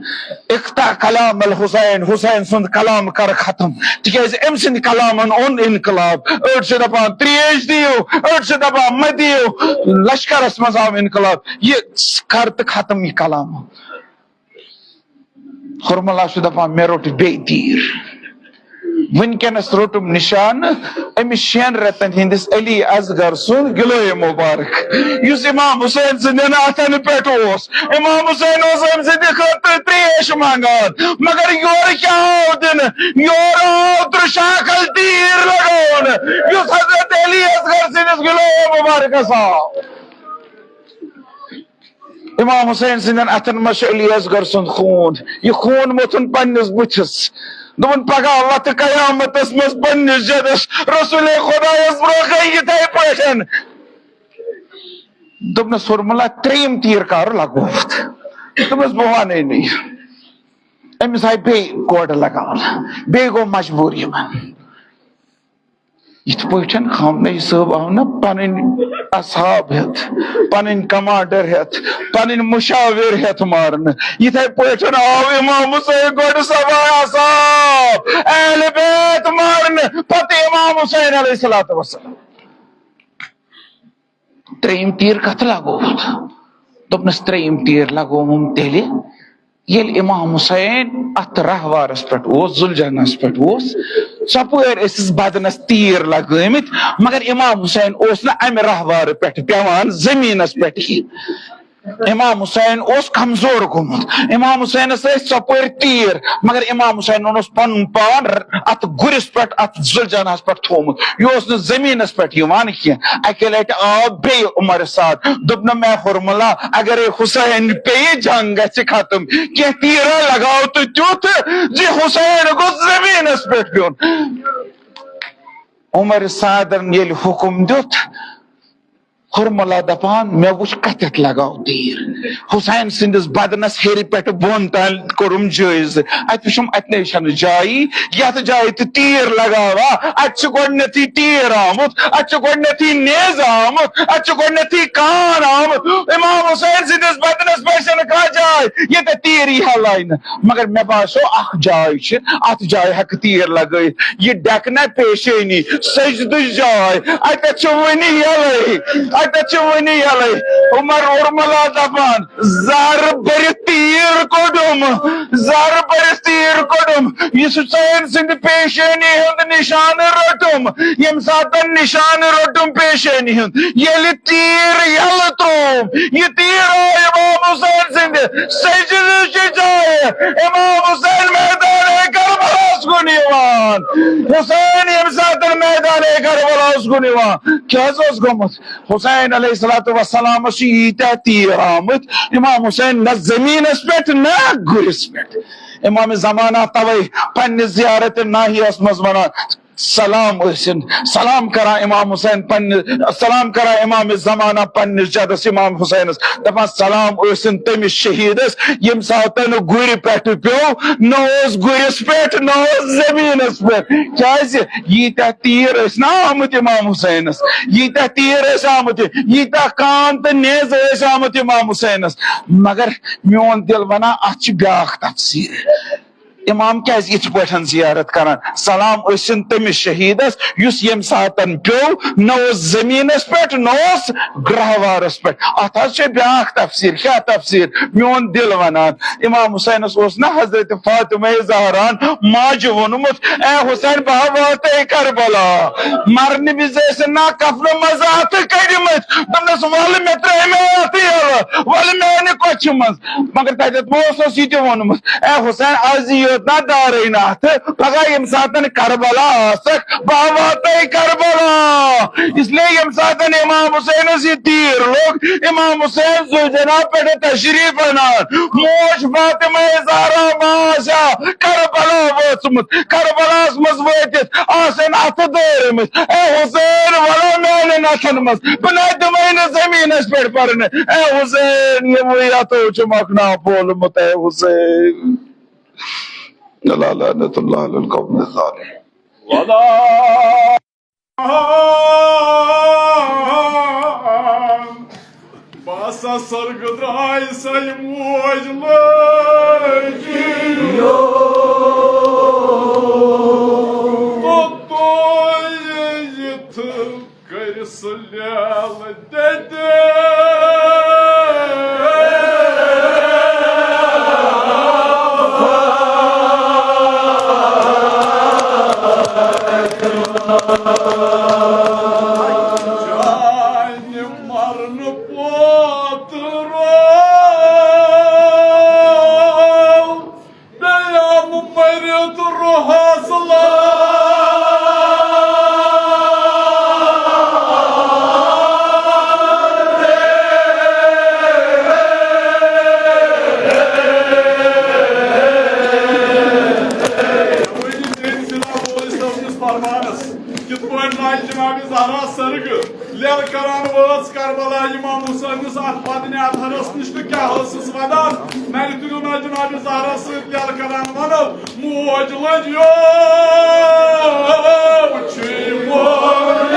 اقطع کلام الحسین، حسین سُنٛد کلام کر ختم، تِکیازِ أمۍ سٕنٛدِ کلامن اوٚن انقلاب۔ أڑۍ چھِ دپان تریش دِیِو، أڑۍ چھِ دپان مہ دِیِو، لشکرس منٛز آو انقلاب۔ یہِ کر تہٕ ختم یہِ کلام۔ ہُرمُلا چھُ دپان، مےٚ روٚٹ بیٚیہِ تیٖر۔ وٕنکیٚنس روٚٹُم نشانہٕ أمِس شٮ۪ن رٮ۪تن ہٕنٛدِس علی اصغر سُنٛد گِلوے مُبارک، یُس امام حسین سٕنٛدٮ۪ن اتھن پٮ۪ٹھ اوس۔ امام حسین اوس أمۍ سٕنٛدِ خٲطرٕ تریش منٛگان، مگر یورٕ کیٛاہ آو دِنہٕ؟ یورٕ آو ترٛشاکل تیٖر لگاونہٕ، یُس حضرت علی اصغر سٕنٛدِس گِلوے مُبارکس آو۔ امام حسین سٕنٛدٮ۪ن اتھن منٛز چھُ علی اصغر سُنٛد خوٗن۔ یہِ خوٗن موٚتھُن پننِس بُتھِس۔ دوٚپُن، پگاہ وتھٕ قیامتس منٛز پننِس جدس رسول خدایس برونٛہہ کنہِ یِتھے پٲٹھۍ۔ دوٚپنس، ہُرمُلا، ترٛیٚیِم تیٖر کر لگووُتھ؟ دوٚپنس، بہٕ ونے نہٕ یہِ۔ أمِس آیہِ بیٚیہِ کورٕ لگاونہٕ، بیٚیہِ گوٚو مجبوٗر یِمن۔ یِتھ پٲٹھۍ خامنہٕ ای صٲب آو نہ پنٕنۍ اصحاب ہٮ۪تھ، پنٕنۍ کمانڈر ہٮ۪تھ، پنٕنۍ مشاور ہٮ۪تھ مارنہٕ، یِتھے پٲٹھۍ آو امام حسین گۄڈٕ سبا اصحاب، اہل بیت مارنہٕ، پتہٕ امام حسین علیہ الصلوۃ والسلام۔ ترٛیٚیِم تیٖر کتھ لگووُتھ؟ دوٚپنس، ترٛیٚیِم تیٖر لگووُم تیٚلہِ، ییٚلہِ امام حسین اتھ راہوارس پٮ۪ٹھ اوس، ذوالجناحس پٮ۪ٹھ اوس، ژۄپٲرۍ ٲسِس بدنس تیٖر لگٲمٕتۍ، مگر امام حسین اوس نہٕ امہِ راہوارٕ پٮ۪ٹھ پٮ۪وان زٔمیٖنس پٮ۪ٹھ کینٛہہ۔ امام حسین اوس کمزور گوٚمُت، امام حسینس ٲسۍ ژۄپٲرۍ تیٖر، مگر امام حسینن اوس پنُن پان اتھ گُرِس پٮ۪ٹھ، اتھ ذوالجناحس پٮ۪ٹھ تھوومُت، یہِ اوس نہٕ زٔمیٖنس پٮ۪ٹھ یِوان کینٛہہ۔ اکہِ لٹہِ آو بیٚیہِ عمر سعد، دوٚپنم، اے ہُرمُلا، اگرے حسین پیٚیہِ، جنگ گژھِ ختم، کینٛہہ تیٖرا لگاو تہٕ تیُتھ زِ حسین گوٚژھ زٔمیٖنس پٮ۪ٹھ پیوٚن۔ عمر سعدن ییٚلہِ حُکم دیُت، ہُرمُلا دپان، مےٚ وُچھ کتٮ۪تھ لگاو تیٖر۔ حسین سٕنٛدِس بدنس ہیٚرِ پٮ۪ٹھٕ بۄن تام کوٚرُم جٲیزٕ۔ اتہِ وُچھُم، اتہِ نے چھنہٕ جایی، یتھ جایہِ تہِ تیٖر لگاوا، اتہِ چھُ گۄڈٕنیتھٕے تیٖر آمُت، اتہِ چھُ گۄڈٕنیتھٕے نیزٕ آمُت، اتہِ چھُ گۄڈٕنیتھٕے کان آمُت۔ امام حسین سٕنٛدِس بدنس پٮ۪ٹھ چھنہٕ کانٛہہ جاے، ییٚتٮ۪تھ تیٖر یی ہا لاینہٕ۔ مگر مےٚ باسیو، اکھ جاے چھِ، اتھ جایہِ ہٮ۪کہٕ تیٖر لگٲیِتھ۔ یہِ ڈٮ۪کنہ پیشٲنی، سجدٕچ جاے، اتٮ۪تھ چھِ وُنہِ یلے، اتٮ۪تھ چھِ وُنہِ یلے۔ عمر ہُرمُلا دپان، زہرٕ بٔرِتھ تیٖر کوٚڈُم، زہرٕ بٔرِتھ تیٖر کوٚڈُم۔ یہِ چھُ حسین سٕنٛدِ پیشٲنی ہُنٛد نشانہٕ روٚٹُم۔ ییٚمہِ ساتہٕ نشانہٕ روٚٹُم پیشٲنی ہُنٛد، ییٚلہِ تیٖر یلہٕ ترووُم، یہِ تیٖر آو امام حسین سٕنٛدِ سجدٕچہِ جایہِ۔ امام حسین میدان کربلاہس کُن یِوان۔ حسین ییٚمہِ ساتہٕ میدان کربلاہس کُن یِوان، کیٛاہ حظ اوس گوٚمُت؟ حسین علیہ الصلوۃ والسلامس چھِ ییٖتیٛاہ تیٖر آمٕتۍ، امام حسین نہ زٔمیٖنس پٮ۪ٹھ نہ گُرِس پٮ۪ٹھ۔ امام زمانہ توے پننہِ زیارت ناحیس منٛز ونان، سلام ٲسِن، سلام کران امام حسین پننہِ، سلام کران امام زمانہ پننِس جدس امام حسینس، دپان، سلام ٲسِن تٔمِس شہیدس، ییٚمہِ ساتن گُرِ پٮ۪ٹھ پیوٚو، نہ اوس گُرِس پٮ۪ٹھ، نہ اوس زٔمیٖنس پٮ۪ٹھ۔ کیازِ؟ ییٖتیٛاہ تیٖر ٲسۍ نا آمٕتۍ امام حسینس، ییٖتیٛاہ تیٖر ٲسۍ آمٕتۍ، ییٖتیٛاہ کان تہٕ نیزٕ ٲسۍ آمٕتۍ امام حسینس۔ مگر میون دل ونان، اتھ چھِ بیاکھ تفسیٖر۔ امام کیازِ یِتھ پٲٹھۍ زیارت کران؟ سلام ٲسِن تٔمِس شہیدس، یُس ییٚمہِ ساتن پیوٚو، نہ اوس زٔمیٖنس پٮ۪ٹھ، نہ اوس گرہوارس پٮ۪ٹھ۔ اتھ حظ چھِ بیاکھ تفسیٖر۔ کیٛاہ تفسیٖر؟ میون دل ونان، امام حسینس اوس نہ حضرت فاطمہ زہران ماجہِ ووٚنمُت، اے حسین، بہٕ ہا واتے کربلا۔ مرنہٕ وِزِ ٲسِن نا کفنہٕ منٛز اتھٕ کٔڑمٕتۍ۔ دوٚپنس، ولہٕ مےٚ ترٛٲے مےٚ اتھٕ یلہٕ، ولہٕ میانہِ کۄچھِ منٛز۔ مگر تتٮ۪تھ ما اوسُس یہِ تہِ ووٚنمُت، اے حسین، ازی یوت نا دارے نہٕ اتھٕ، پگاہ ییٚمہِ ساتن کربلا آسکھ، بہٕ ہا واتے کربلا۔ اس لیے ییٚمہِ ساتن امام حسینس یہِ تیٖر لوٚگ، امام حسین ذوالجناح پٮ۪ٹھ تشریف انان، موج فاطمہ زہرا ما آسہِ ہا کربلا وٲژمٕژ، کربلاہس منٛز وٲتِتھ آسن اتھٕ دٲرمٕتۍ، اے حسین، ولو میانٮ۪ن اتھن منٛز، بہٕ نہ دِمے نہٕ زٔمیٖنس پٮ۪ٹھ پرنہٕ۔ اے حسین، یِموٕے اتھو چھُ مکنا پھولمُت، اے حسین۔ ألا لعنة الله على القوم الظالمين. ولا باسا سرگ درائے سائی موج لگی۔ تو تو یہ تھو کر سلیل دے دے۔ جان مرن پوت رو۔ بیان مرت روحس لا۔ فرمانس کِتھ پٲٹھۍ لاجہِ جناب زہرا سرگ۔ لیل کران وٲژ کربلا امام حسینس اتھ بدنہِ اطہرس نِش تہٕ کیٛاہ ٲسٕس ودان؟ نرِ تُلِو نا جناب زہرا سۭتۍ لیل کران ونو، موج لٔج یو چھُے موج۔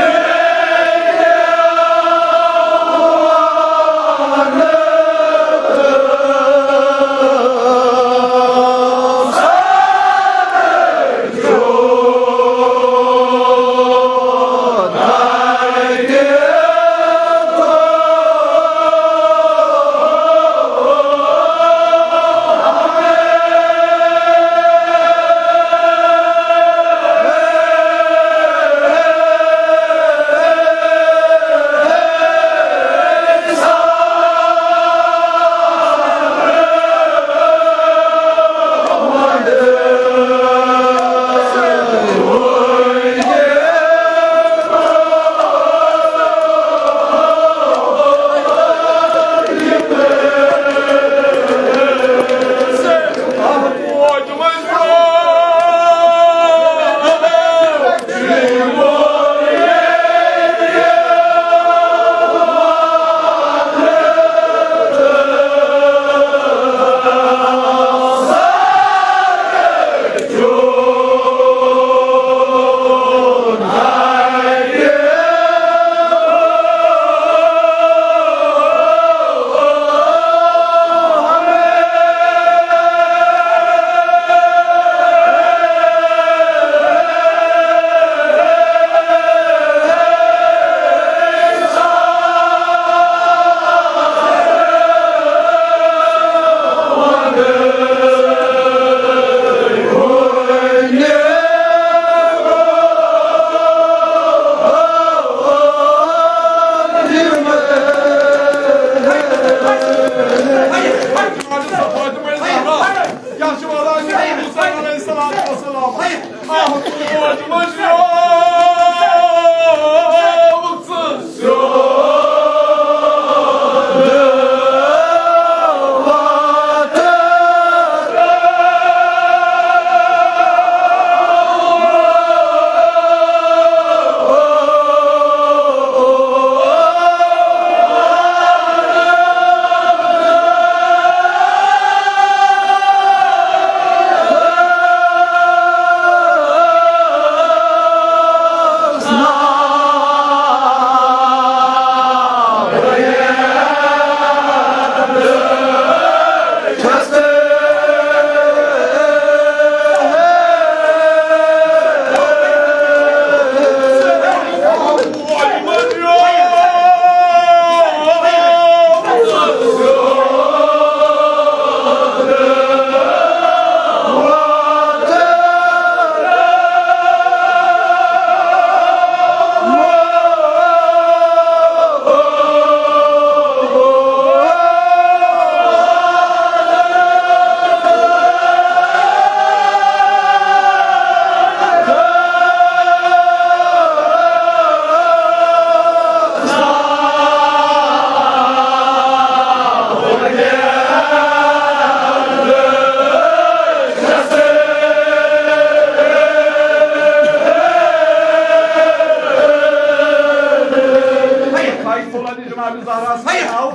جناب زہرا سٕنٛدِ ناو،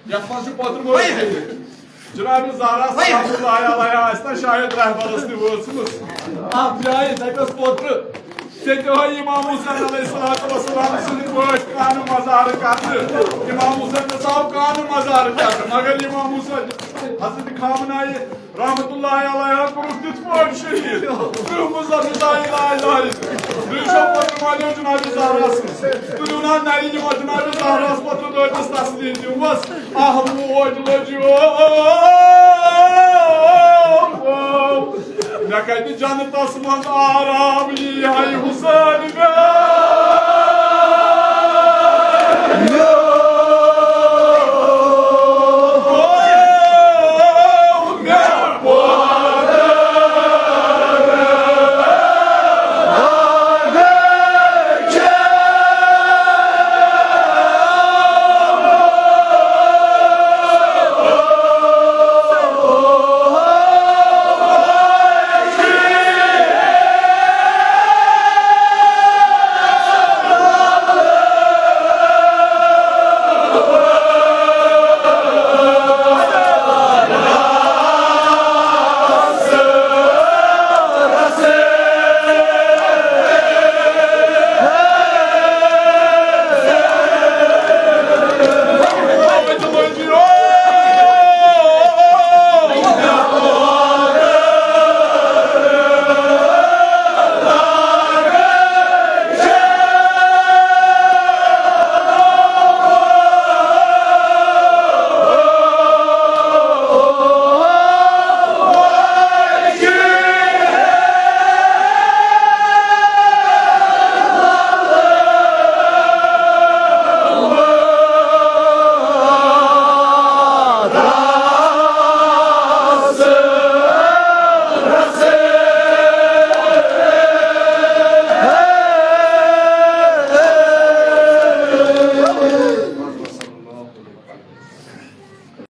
یتھ منٛز چھُ پوتُر مٲلۍ۔ جناب زہرا سلام اللہ علیہا آسہِ نا شاید رہبرس تہِ وٲژمٕژ۔ اتھ جایہِ تتہِ اوس اوترٕ، تتہِ ہٲے امام حسین علیہ الصلوۃ والسلام سٕنٛدۍ پٲٹھۍ کانہٕ مزارٕ کرنہٕ۔ امام حسینس آو کانہٕ مزارٕ کرنہٕ، مگر امام حسین حضرت خامنہ ای رحمت اللہ علیہا کوٚرُکھ تِتھ پٲٹھۍ شہید۔ تُہۍ مُزمِل لا الہ الا اللہ۔ تُہۍ چھِو پتہٕ مٲنِو جناب زہرا سٕنٛز۔ تُلِو نا نرِ یِمو جناب زہراہس پتہٕ دٲدِس تسلی دِموس۔ آہ موج لٔجیو۔ مےٚ کتہِ جنتس منٛز آرام یی ہاے حسین مےٚ۔